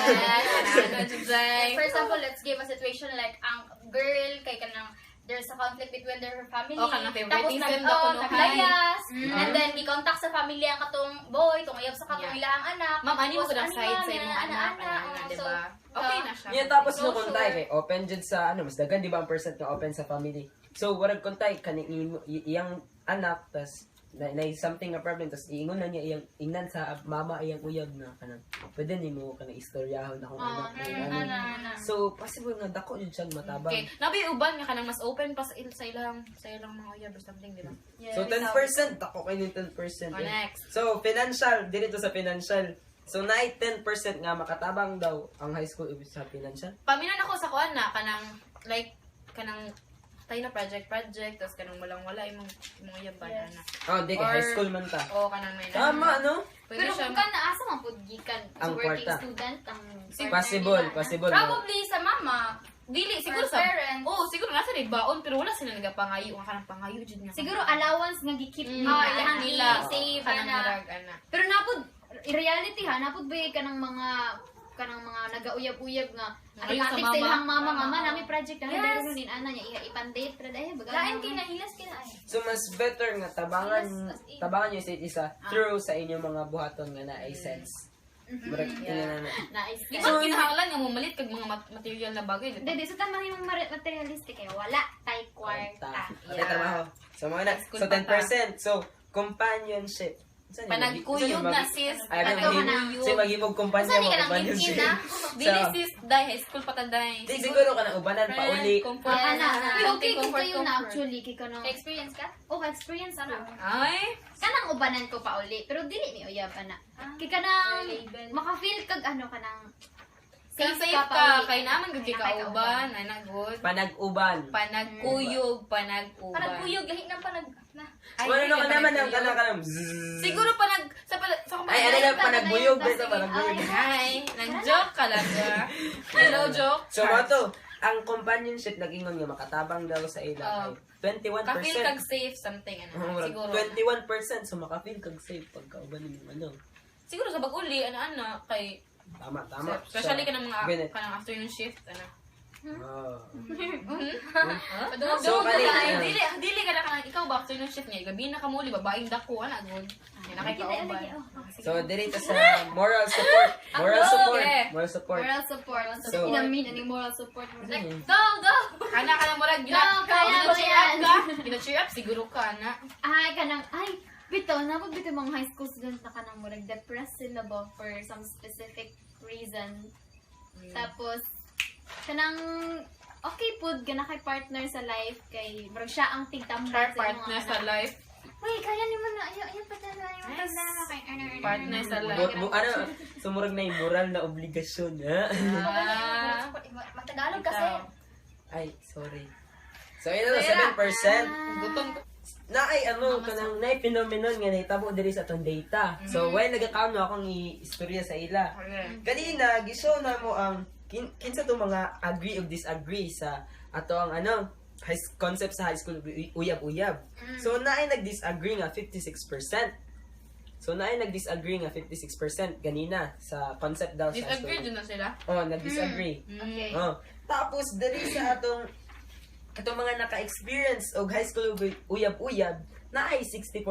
Ano, Jubzay? For example, let's give a situation like ang girl kay kanang there's a conflict between their family. Oh, kanang Tapos favoritism daw oh, kuno. naglayas. And then gikontak sa family ang katong boy, tong uyab sa katong Yeah. ilahang anak. Ma'am, ani mo Tapos, ko ng ani, side ma'am, sa imong ana, anak, ana, ana, oh, di so, ba? Okay na siya. Yeah, tapos no Closure. kontay kay open jud sa ano, mas daghan di ba ang percent nga open sa family. So warag kontay kani iyang anak tas na something nga problem tas iingon na niya iyang ingnan sa mama iyang uyab na kanang pwede nimo kanang istoryahon akong anak ano. Ana, ana. So possible nga dako jud siyang matabang. Okay. Nabi uban nga kanang mas open pa sa ilang mga uyab or something, di ba? Yes. So 10% dako kay ning 10%. Oh, eh. next. So financial dito sa financial. So naay 10% nga makatabang daw ang high school sa financial. Paminan ako sa kuan na kanang like kanang tayo na project project tapos kanang walang wala imong imong uyab ba na. Oh, di kay Or- high school man ta. O kanang may Tama no? Pwede Pero siya kung ka naasa man pud gikan sa Ang working kwarta. student ang partner Possible, nila, na. possible. no? Probably sa mama. Dili siguro Or sa parents. Oh, siguro nasa ni baon pero wala sila nagapangayo nga kanang pangayo jud nga. Siguro allowance nga gi-keep nila, Ah, ilahang nila i-save kanang ana. murag ana. Pero napod in reality ha, napod ba kanang mga nagauyab-uyab nga Ayaw sa atik mama. sa ilang mama nga ma nami project na Yes. yes. nin ana niya iha ipandate ra dahil baga. Lain kay nahilas kay na ay. So mas better nga tabangan Yes, as in. tabangan niyo sa isa through sa inyong mga buhaton nga naay sense. Murag tingnan na. Nice. Di ba kinahanglan nga mumalit kag mga material na bagay, di ba? Hindi, so tama yung materialistic eh. Wala tay kwarta. Ate trabaho. So mga na, School so pa ta. 10%. So companionship. Unsa ni Panagkuyog na, sis. Ay, Panagkuyog. Say maghimog kumpanya Unsa ni mo ka nang ubanan live-in siya. na? Dili sis, dai high school pa ta dai. Di siguro ka na ubanan pa uli. Comfort. Ah, ana. Yes. Uy, okay kung Comfort, kayo na comfort. actually kay kanang Experience ka? Oh, experience ana. Ay, Kanang ubanan ko pa uli, pero dili mi uyab ana. Kay kanang Label. maka-feel kag ano kanang safe, safe pa ka, uli. kay naman gud Kay kay na kay kauban, ay na good. Panag-uban. Panagkuyog, panag-uban. Panagkuyog, lahi ng panag... Na. Ay, Wala dili, na ka naman ang panagkuyog. kanang kanang zzz. Siguro panag sa Ay, ano lang, panagbuyog ba ito, panagbuyog. Ay, nag-joke ka lang ba? Hello, joke. So, mo to, ang companionship nag-ingon nga makatabang daw sa ila Oh. kay 21%. Ka-feel kag safe something ano. Oo, murag Siguro. 21% so makafeel kag safe pagkauban nimo ano. Siguro sa pag-uli ano ano kay Tama, tama. especially So, kanang mga ganit. kanang afternoon shift ano. Oh. So, So, kani, kani- dili dili ka na kanang ikaw ba afternoon shift niya gabi na kamuli babaeng dako ana good. Yan na kay kauban. So, diri ta sa moral support. Moral support. Okay. Moral support. Moral support. So- Inamin aning moral support. Like, Mm. go go. Kana ka na murag gina. Go, kaya mo gina-cheer up yan. ka. Gina-cheer up siguro ka na. Ay, kanang, ay, bitaw, napag bitaw mga high school student na kanang murag depressed sila ba for some specific reason. Tapos, kanang, okay pud, gana kay partner sa life, kay, murag siya ang tigtambal Her sa imong partner anak. sa life. Uy, kaya nimo na, ayaw, ayaw pa tayo, ayaw pa na, kay, ano, ano, Partner sa life. Ano, sumurag na yung moral na obligasyon, ha? Ah. Magtagalog kasi. Ay, sorry. So, ayun na, 7%. Gutom ko. Na ay ano kanang naay phenomenon nga nahitabo diri sa atong data. So while nagakaon akong i-istorya sa ila. Kanina gishow na mo ang kinsa to mga agree o disagree sa ato ang ano high, concept sa high school uyab-uyab. So naay nag-disagree nga 56%. So naay nag-disagree nga 56% ganina sa concept daw sa high Disagree school. dun na sila. Oh, nag-disagree. Okay. Oh. Tapos dali sa atong katong mga naka-experience og high school uyab-uyab naay 64%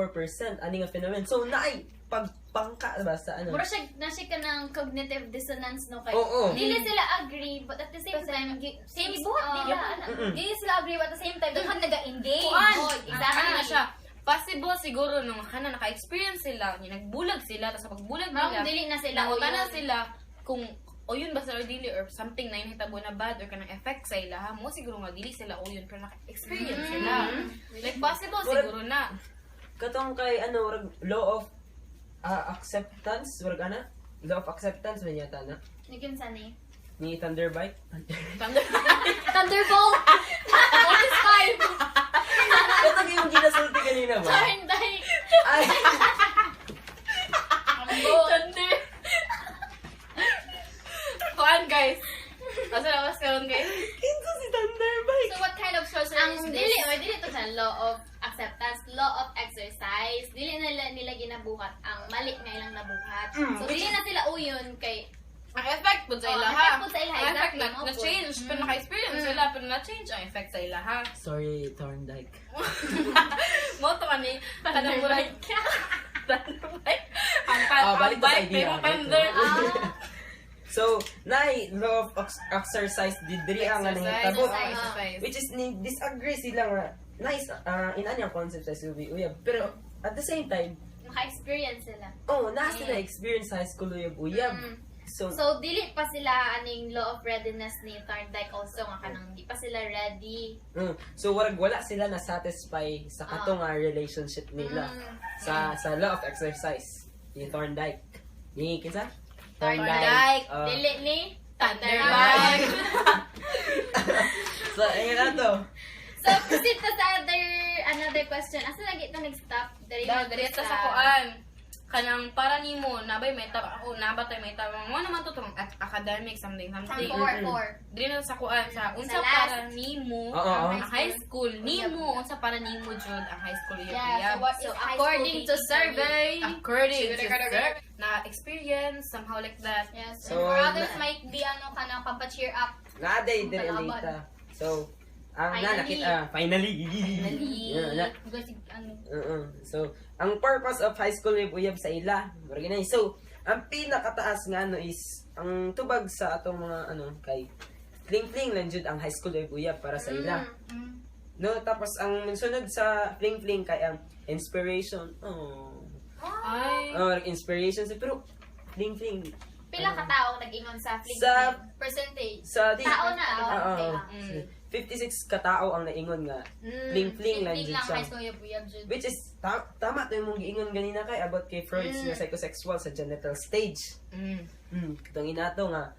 ani nga phenomenon. So naay pagpangka ba sa ano? Mura siya, na siya kanang cognitive dissonance, no? Kay, Oo. Dili sila agree, but at the same time, Same, gibuhat nila, ana. Dili sila agree but at the same time, daghan naga-engage. Kuan! Oh, exactly. Ano na siya? Possible siguro nung kana naka-experience sila, yung nagbulag sila, tapos sa pagbulag Ma'am, nila, dili na sila. nangutana uyon. sila kung o yun ba sila or dili or something na yun hitabo na bad or kanang effect sa ila ha mo siguro nga dili sila o yun pero naka-experience sila, like possible siguro na. Katong kay ano murag law of acceptance, murag ana? Law of acceptance man yata na Naging sani. ni Thunderbike. Thunder. Thunderbolt! What is five? Katong yung ginasulti kanina ba? Thorndike! Ay, Thunder. Kuan guys, asa na mas karon guys? Kinsa si Thunderbike? So what kind of sorcery Ang is this? dili, or dili to sa law of acceptance, law of exercise. Dili nila nila ginabuhat ang mali nga ilang nabuhat. So dili na sila uyon kay Ang effect po sa Oh, ila ang ha. effect po sa ila, Ang effect exactly, na, mo na po. change pero naka-experience sila pero na change ang effect sa ila ha. Sorry, Thorndike. Mo to kani kanang murag Thunderbike. Ang Ah, balik ang to sa bike idea. may Balik thunder. to- So, naay law of exercise diri ang nga nahitabo. Exercise, exercise. Which is ni disagree sila nga nice inani ang concept sa SUV uyab. Pero at the same time, naka-experience sila. oh, naa sila experience sa high school uyab uyab. So, So dili pa sila aning law of readiness ni Thorndike also nga kanang di pa sila ready. So warag wala sila na satisfy sa kato nga relationship nila sa law of exercise ni Thorndike. Ni kinsa? Thorndike. Ah. Dili ni Thunderbike. So, ayun na to. So proceed ta sa other another question. Asa lagi ta nag-stop? Diri Daw, na diri ta sa kuan. Kanang para nimo nabay may taba ako naba tay may taba mo naman to tong academic something something. Four, four. Diri na sa kuan sa unsa Sa last. para nimo Oo, oo. ang high school nimo unsa para nimo jud ang high school Yeah, uyab. so what is So high school according to dating for you? survey, According to sir na experience somehow like that. Yes. So, and for others might be ano kanang pampa-cheer up. Naaday diri ang Kalaban. data. So, ang na Finally. nakita finally. Finally. Yeah, na. Because ano Oo. So, ang purpose of high school uyab uyab sa ila, murag inay. So, ang pinakataas nga ano is ang tubag sa atong mga ano kay fling-fling lang jud ang high school uyab uyab para sa ila. No, tapos ang sunod sa fling-fling kay ang inspiration. Oh. Ay. Oh, inspiration siya. Pero, fling fling. Pila ka tao nag-ingon sa fling Sa- fling? Percentage. Sa di, Tao na, Oo. ah. 56 katao ang naingon nga fling fling lang Fling jud lang siya. high school uyab-uyab jud. Which is, tama to yung mong giingon ganina kay about kay Freud's nga psychosexual sa genital stage. Katong inato nga,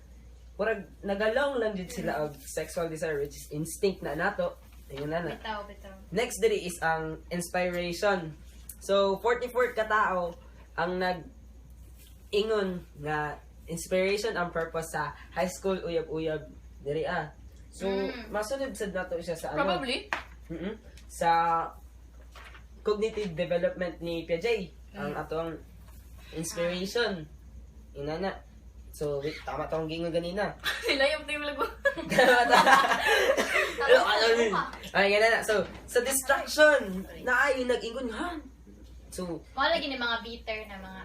murag nagalong lang jud sila og sexual desire, which is instinct na nato. Ingon na na. Bitaw, bitaw. Next diri is ang inspiration. So, 44 katao ang nag-ingon nga inspiration ang purpose sa high school uyab-uyab diri ah. So, masunod sad nato siya sa ano? Probably. Sa cognitive development ni Piaget ang atong inspiration. Inana. So, wait, tama tong gingon ganina. Sila yung team lago. Tama ta. Ay, ganun na. So, sa distraction, na ay nag-ingon, ha? So, Mao lagi ni mga bitter na mga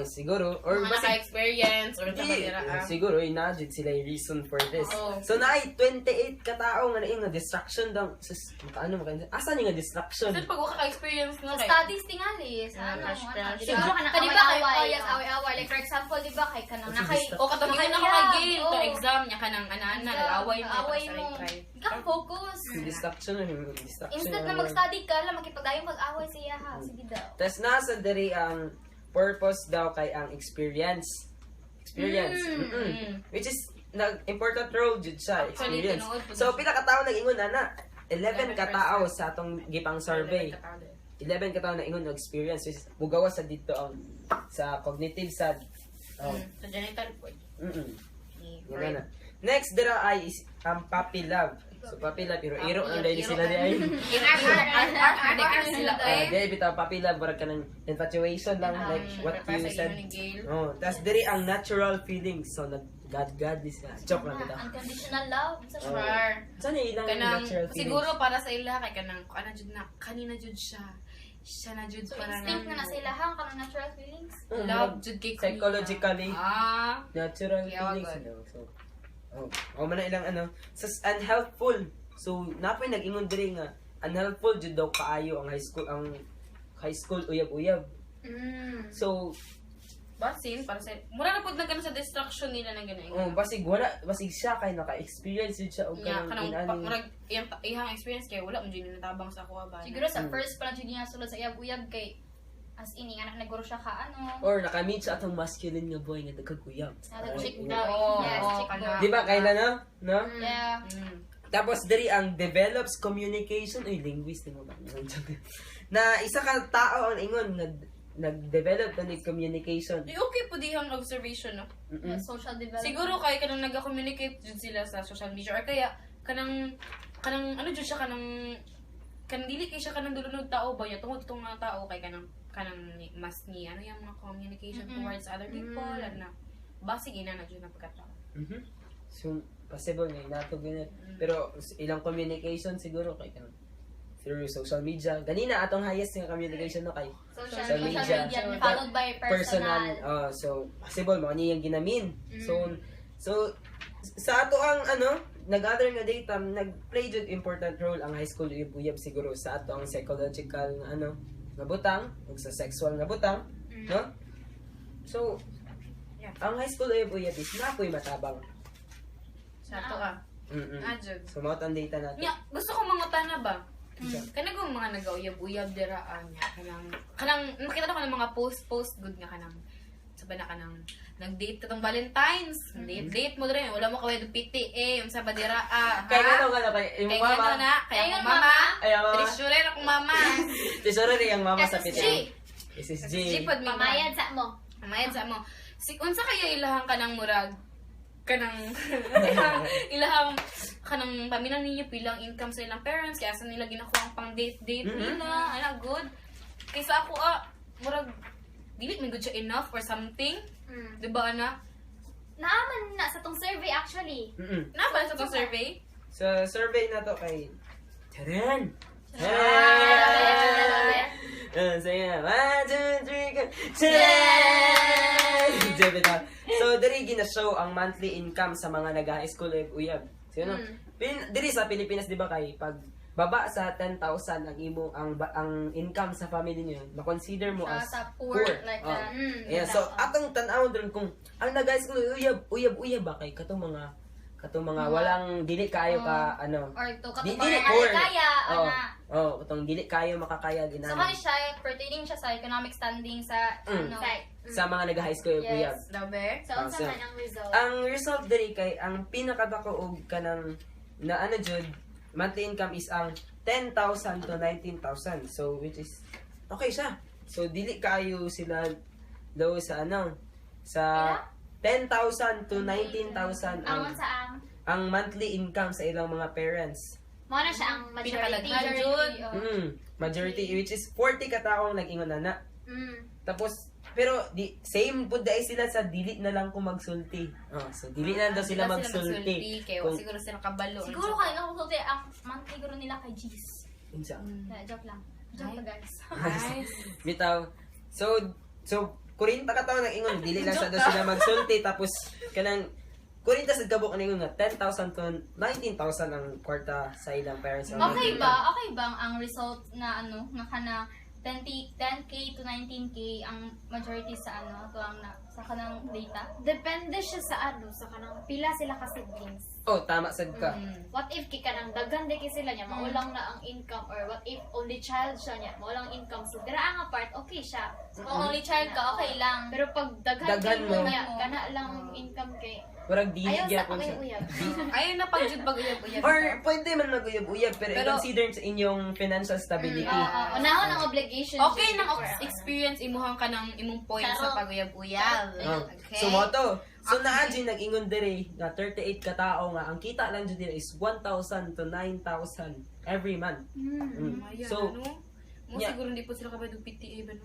siguro, or Mga basig, naka-experience or di, sa ah. siguro, inagid sila yung reason for this. Oo. So, na ay 28 katao nga naingon, distraction daw. Sus, makaano, makaano. Asan yung nga distraction? Kasi pag wala ka-experience Sa no, kay- studies tingali sa Ah, ano, crush, ano, crush. di ba? Siguro ka na Ka di ba kay away-away, oh, yes, oh. away-away. Like for example, di ba kay kanang Kasi nakay distract- O katong ingon ako kay Gail, to exam niya ka ng ana-ana, nag-away mo. Away tapos mo. try. Di ka focus. Distraction, yung distraction. Instead na mag-study ka, lang makipagdayong pag-away siya ha. Sige daw. Tapos nasa diri ang purpose daw kay ang experience. Experience. Which is nag important role jud siya, Actually, experience. tinuod po So siya. pila ka tawo nag-ingon ana? 11 11% katao sa atong gipang survey. 11 katao na ingon og experience, which is mugawas sa dito ang sa cognitive sad. Oh. Sa genital po. Yun na. Next dira ay is ang puppy love. So puppy love pero iro ang dahil sila di ay. Sila Ah, eh. di bitaw puppy love murag kanang infatuation lang, like what Para you sa said. inyo ni Gail. Oh, tas diri ang natural feelings. So nag God God is na. Joke lang bitaw. Unconditional love. Sa Oh. Sure. Saan yung ilang Kanang, natural feelings? siguro para sa ila, kay kanang, ano jud na, kanina jud siya. Siya na jud So, para instinct na na sila ha, kanang natural feelings. Love jud kay kuya. Psychologically. Ah. Natural Kaya feelings. wag. Ano? So, oh, oh man na ilang ano. Sa unhelpful. So, napoy nag-ingon diri nga unhelpful jud daw kaayo ang high school uyab-uyab. So, Basin, para sa, mura na pud na ganun sa destruction nila ng ganun. oh, basig wala, basig siya kay naka-experience jud siya og Nya, kanang kanang, inani. murag, iyang experience kay wala mo jud natabang sa ako ba. Siguro sa first pa lang jud niya sulod sa uyab-uyab kay as in nga naguro siya ka ano. Or naka-meet siya atong masculine nga boy nga dagkag uyab. Nasa chick Ay, daw. Oo, Yes, oo, chick kana. boy. Di ba kailan no? No? Yeah. Tapos diri ang develops communication, ay linguist mo ba? Na isa ka tao ang ingon nga nag-develop na ni communication. Di okay po dihang observation no. Yeah, social development. Siguro kay kanang nag-communicate jud sila sa social media or kaya kanang kanang ano jud siya kanang kanang dili kay siya kanang dulunod tao ba niya tungod itong mga tao kay kanang kanang mas ni ano yung mga communication towards other people ano na basig ina na jud na pagkatao. So possible nga inato ganun. Pero ilang communication siguro kay kanang through social media. Ganina atong highest nga communication no kay social, social media, media. followed by personal. personal. So possible mo niyang ginamin. So sa ato ang ano, nag-gather nga data, nag-play jud important role ang high school uyab siguro sa ato ang psychological nga ano, nga butang ug sa sexual nga butang, no? So ang high school uyab-uyab is na ako'y matabang. Sa ato ka. Ah, jud. So mao ang data natin. Nya, gusto ko mangutana ba? Kanang kung mga nagauyab-uyab dira ah, nya kanang kanang makita na ko ng mga post-post good nga kanang sa ba na kanang nag-date ka tong Valentine's. Date date mo dira wala mo kaway PTA unsa ba dira ah. Kaya nga nga kay imong Kaya mama. nga na, kaya Kaya akong mama. mama. Ay, ang mama. Treasurer akong mama. Treasurer ang mama sa SSG. PTA. SSG. G pod mi. Pamayad sa mo. Pamayad sa mo. Si unsa kaya ilahang kanang murag kanang ilahang kanang paminaw ninyo pilang income sa ilang parents kaya sa nila ginakuha ang pang date date nila ana good kaysa ako ah murag dili man good siya enough or something, di ba ana? Naaman na sa tong survey actually. Na ba sa tong survey? Sa survey na to kay Taren! Taren! Sige, one, two, three, go! Taren! Diba na? So, diri gina-show ang monthly income sa mga nag-high school uyab. So, yun, no? Diri sa Pilipinas, di ba kay pag baba sa 10,000 ang imo ang income sa family niyo, ma-consider mo Siya as sa poor, like Oh. that. Yeah, so atong tan-awon dron kung ang nag-high school uyab uyab uyab ba kay katong mga walang dili kaayo ka ano. Or to Di- katong dili mga poor. kaya, Oh, ana. oh, katong dili kaayo makakaya So ginana. kani siya, pertaining siya sa economic standing sa ano. Sa mga nag-high school Yes. uyab. Dabe? So, unsa Ah, man ang result? Ang result diri kay ang pinakadako og kanang na ano jud monthly income is ang 10,000 to 19,000. So which is okay siya. So dili kaayo sila low sa ano sa 10,000 to 19,000 Ang ang unsa ang ang monthly income sa ilang mga parents. Mao na siya ang majority. Pinakalaghan. Majority, Jud. oh. Majority which is 40 ka taong nag-ingon na na. Tapos pero di same pud dai sila sa dili na lang ko magsulti. Oh, so dili na lang daw sila magsulti. Kay siguro sila kabalo. Siguro kay nga sulti ang monthly guro nila kay G's. Unsa? Na, joke lang. Joke lang, guys. Nice. Bitaw. So 40 ka tawo nag-ingon dili lang sa daw sila magsulti tapos kanang 40 sad kabuk ang ingon nga 10,000 to 19,000 ang kwarta sa ilang parents. Ang Okay monthly ba? Okay ba ang result na ano, nga kana 10 10K to 19K ang majority sa ano, to ang na, sa kanang data? Depende siya sa ano, sa kanang pila sila ka siblings. Oh, tama sad ka. What if kay kanang daghan di kay sila niya, maulang na ang income, or what if only child siya niya, maulang income. So dira nga part okay siya. Kung only child ka, okay lang. Pero pag daghan, Daghan kay mo mo. niya, kana lang ang income kay Murag dili ayaw sa gyapon okay siya. uyab. Ayun na pag jud pag uyab-uyab. Or pwede man mag-uyab-uyab pero, Pero- i-consider sa inyong financial stability. Oo, unahon ang obligation. Okay jud nang before, ano. experience imuhang kanang imong point sa Charot. paguyab-uyab. Oh. Okay. So mo to. So naa jud nag-ingon diri nga 38 ka tao nga ang kita lang jud nila is 1,000 to 9,000 every month. Ayan, So ano? Mo yeah. siguro hindi po sila kabay og PTA ba no?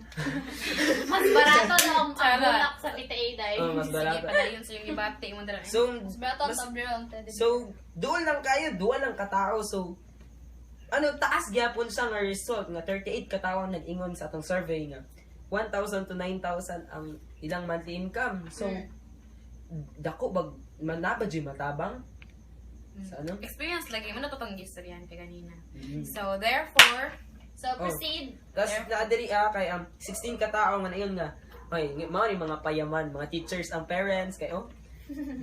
Mas barato na ang Charot. bulak sa PTA dahil. Oh, mas Sige, barato. padayon sa yung ibate imong dala. So Mas barato ang mas- Toblerone. Teddy So duol lang kayo, duol lang katao. So ano taas gyapon siya nga result nga 38 ka tao ang nag-ingon sa atong survey nga 1,000 to 9,000 ang ilang monthly income. So dako bag manaba jud matabang sa ano? Experience lagi mo na totong gistoryahan kay kanina. So therefore, So proceed. Tapos naadiri kay 16 ka tao nga nayon nga ay mao ni mga payaman, mga teachers ang parents kay oh.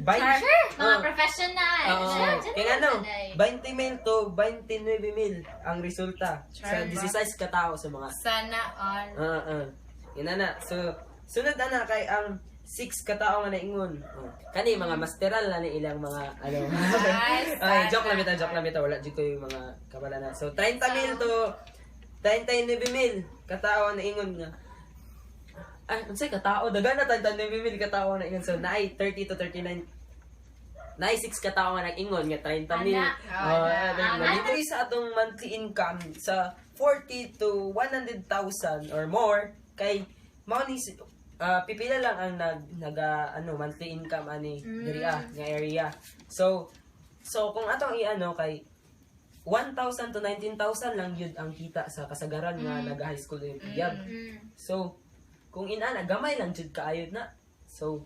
By, Mga Oh. professional. Oo. Sure, dyan Kaya na ano, dyan 20 mil to 29 mil ang resulta sa Char ba? 16 ka tao sa mga sana all. Ah, ah. Yun na na. So, sunod na na kay ang 6 ka tao nga naingon. Oh. Kani mga masteral na ni ilang mga ano. Ay, Ay, joke lang sana bitaw, joke lang bitaw. Wala jud ko yung mga kabala na. So, 30 mil to 39 mil katao na ingon nga. Ay, unsay katao? Dagan na 39 mil katao na ingon. So, naay 30 to 39 naay 6 katao nga nag-ingon nga 30 mil. Ana. Oh, Ana. ana. Dito sa atong monthly income sa 40 to 100,000 or more kay mao ni pipila lang ang nag naga ano monthly income ani diri nga area. So kung atong iano kay 1,000 to 19,000 lang yun ang kita sa kasagaran nga naga high school yung uyab. So kung inana gamay lang jud kaayod na. So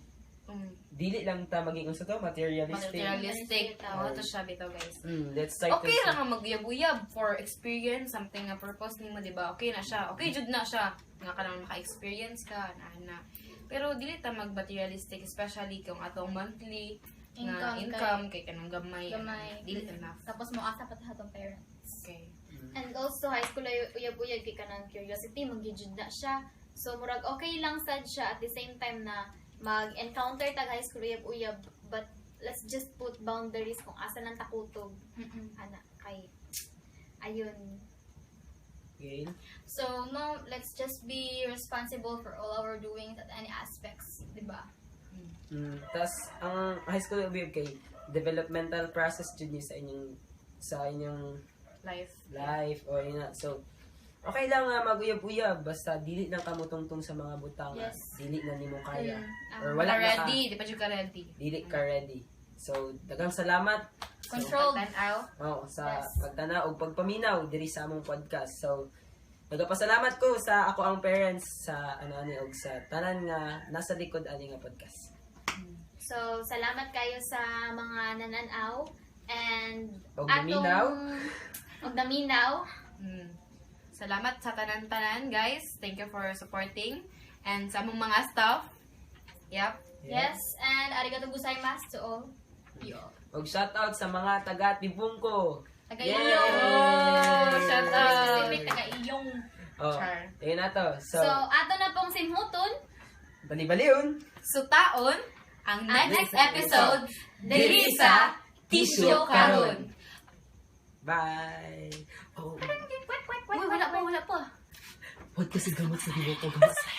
dili lang ta maging unsa to materialistic. Materialistic. Oh, to siya bitaw guys. Let's try Okay to ra nga magyab-uyab for experience something nga purpose nimo di ba? Okay na siya. Okay jud na siya nga kanang maka-experience ka na na. Pero dili ta mag-materialistic especially kung atong monthly nga Income income kay kanang gamay. Gamay. Dili enough. Tapos mo asa pa ta atong parents. Okay. And also, high school ay uyab-uyab kay kanang curiosity, manggijud na siya. So, murag okay lang sad siya at the same time na mag-encounter tag high school uyab-uyab, but let's just put boundaries kung asa lang takutob. Ana, kay, ayun. Gail. So, no, let's just be responsible for all our doings at any aspects, di ba? Tas ang high school uyab kay developmental process jud ni sa inyong Life. life or yun na. So okay lang nga maguyab-uyab basta dili lang ka mutungtong sa mga butang nga dili na nimo kaya or wala Wala na ka ready, di pa jud ka ready. dili ka ready. So daghang salamat. So, Controlled. Pagtan-aw. oh, sa pagtanaw ug pagpaminaw diri sa among podcast. So nagapasalamat ko sa ako ang parents sa ano ani og sa tanan nga nasa likod ani nga podcast. So, salamat kayo sa mga nananaw and Og naminaw. Og naminaw. Salamat sa tanan-tanan, guys. Thank you for supporting. And sa among mga staff. Yep. Yes, and arigato gozaimasu to all. Og shoutout sa mga taga Tibungko. Taga Yay! iyong. Shout out. Specific taga iyong. Oh, Char. ayun na to. So, So, ato na pong simhuton. bali-baliun. Sutaon ang next Next episode, diri sa Tisyo Karon. Bye. Oh, Uy, wala pa, wala pa. huwag kasi gamot sa Tibungko. Gamot sa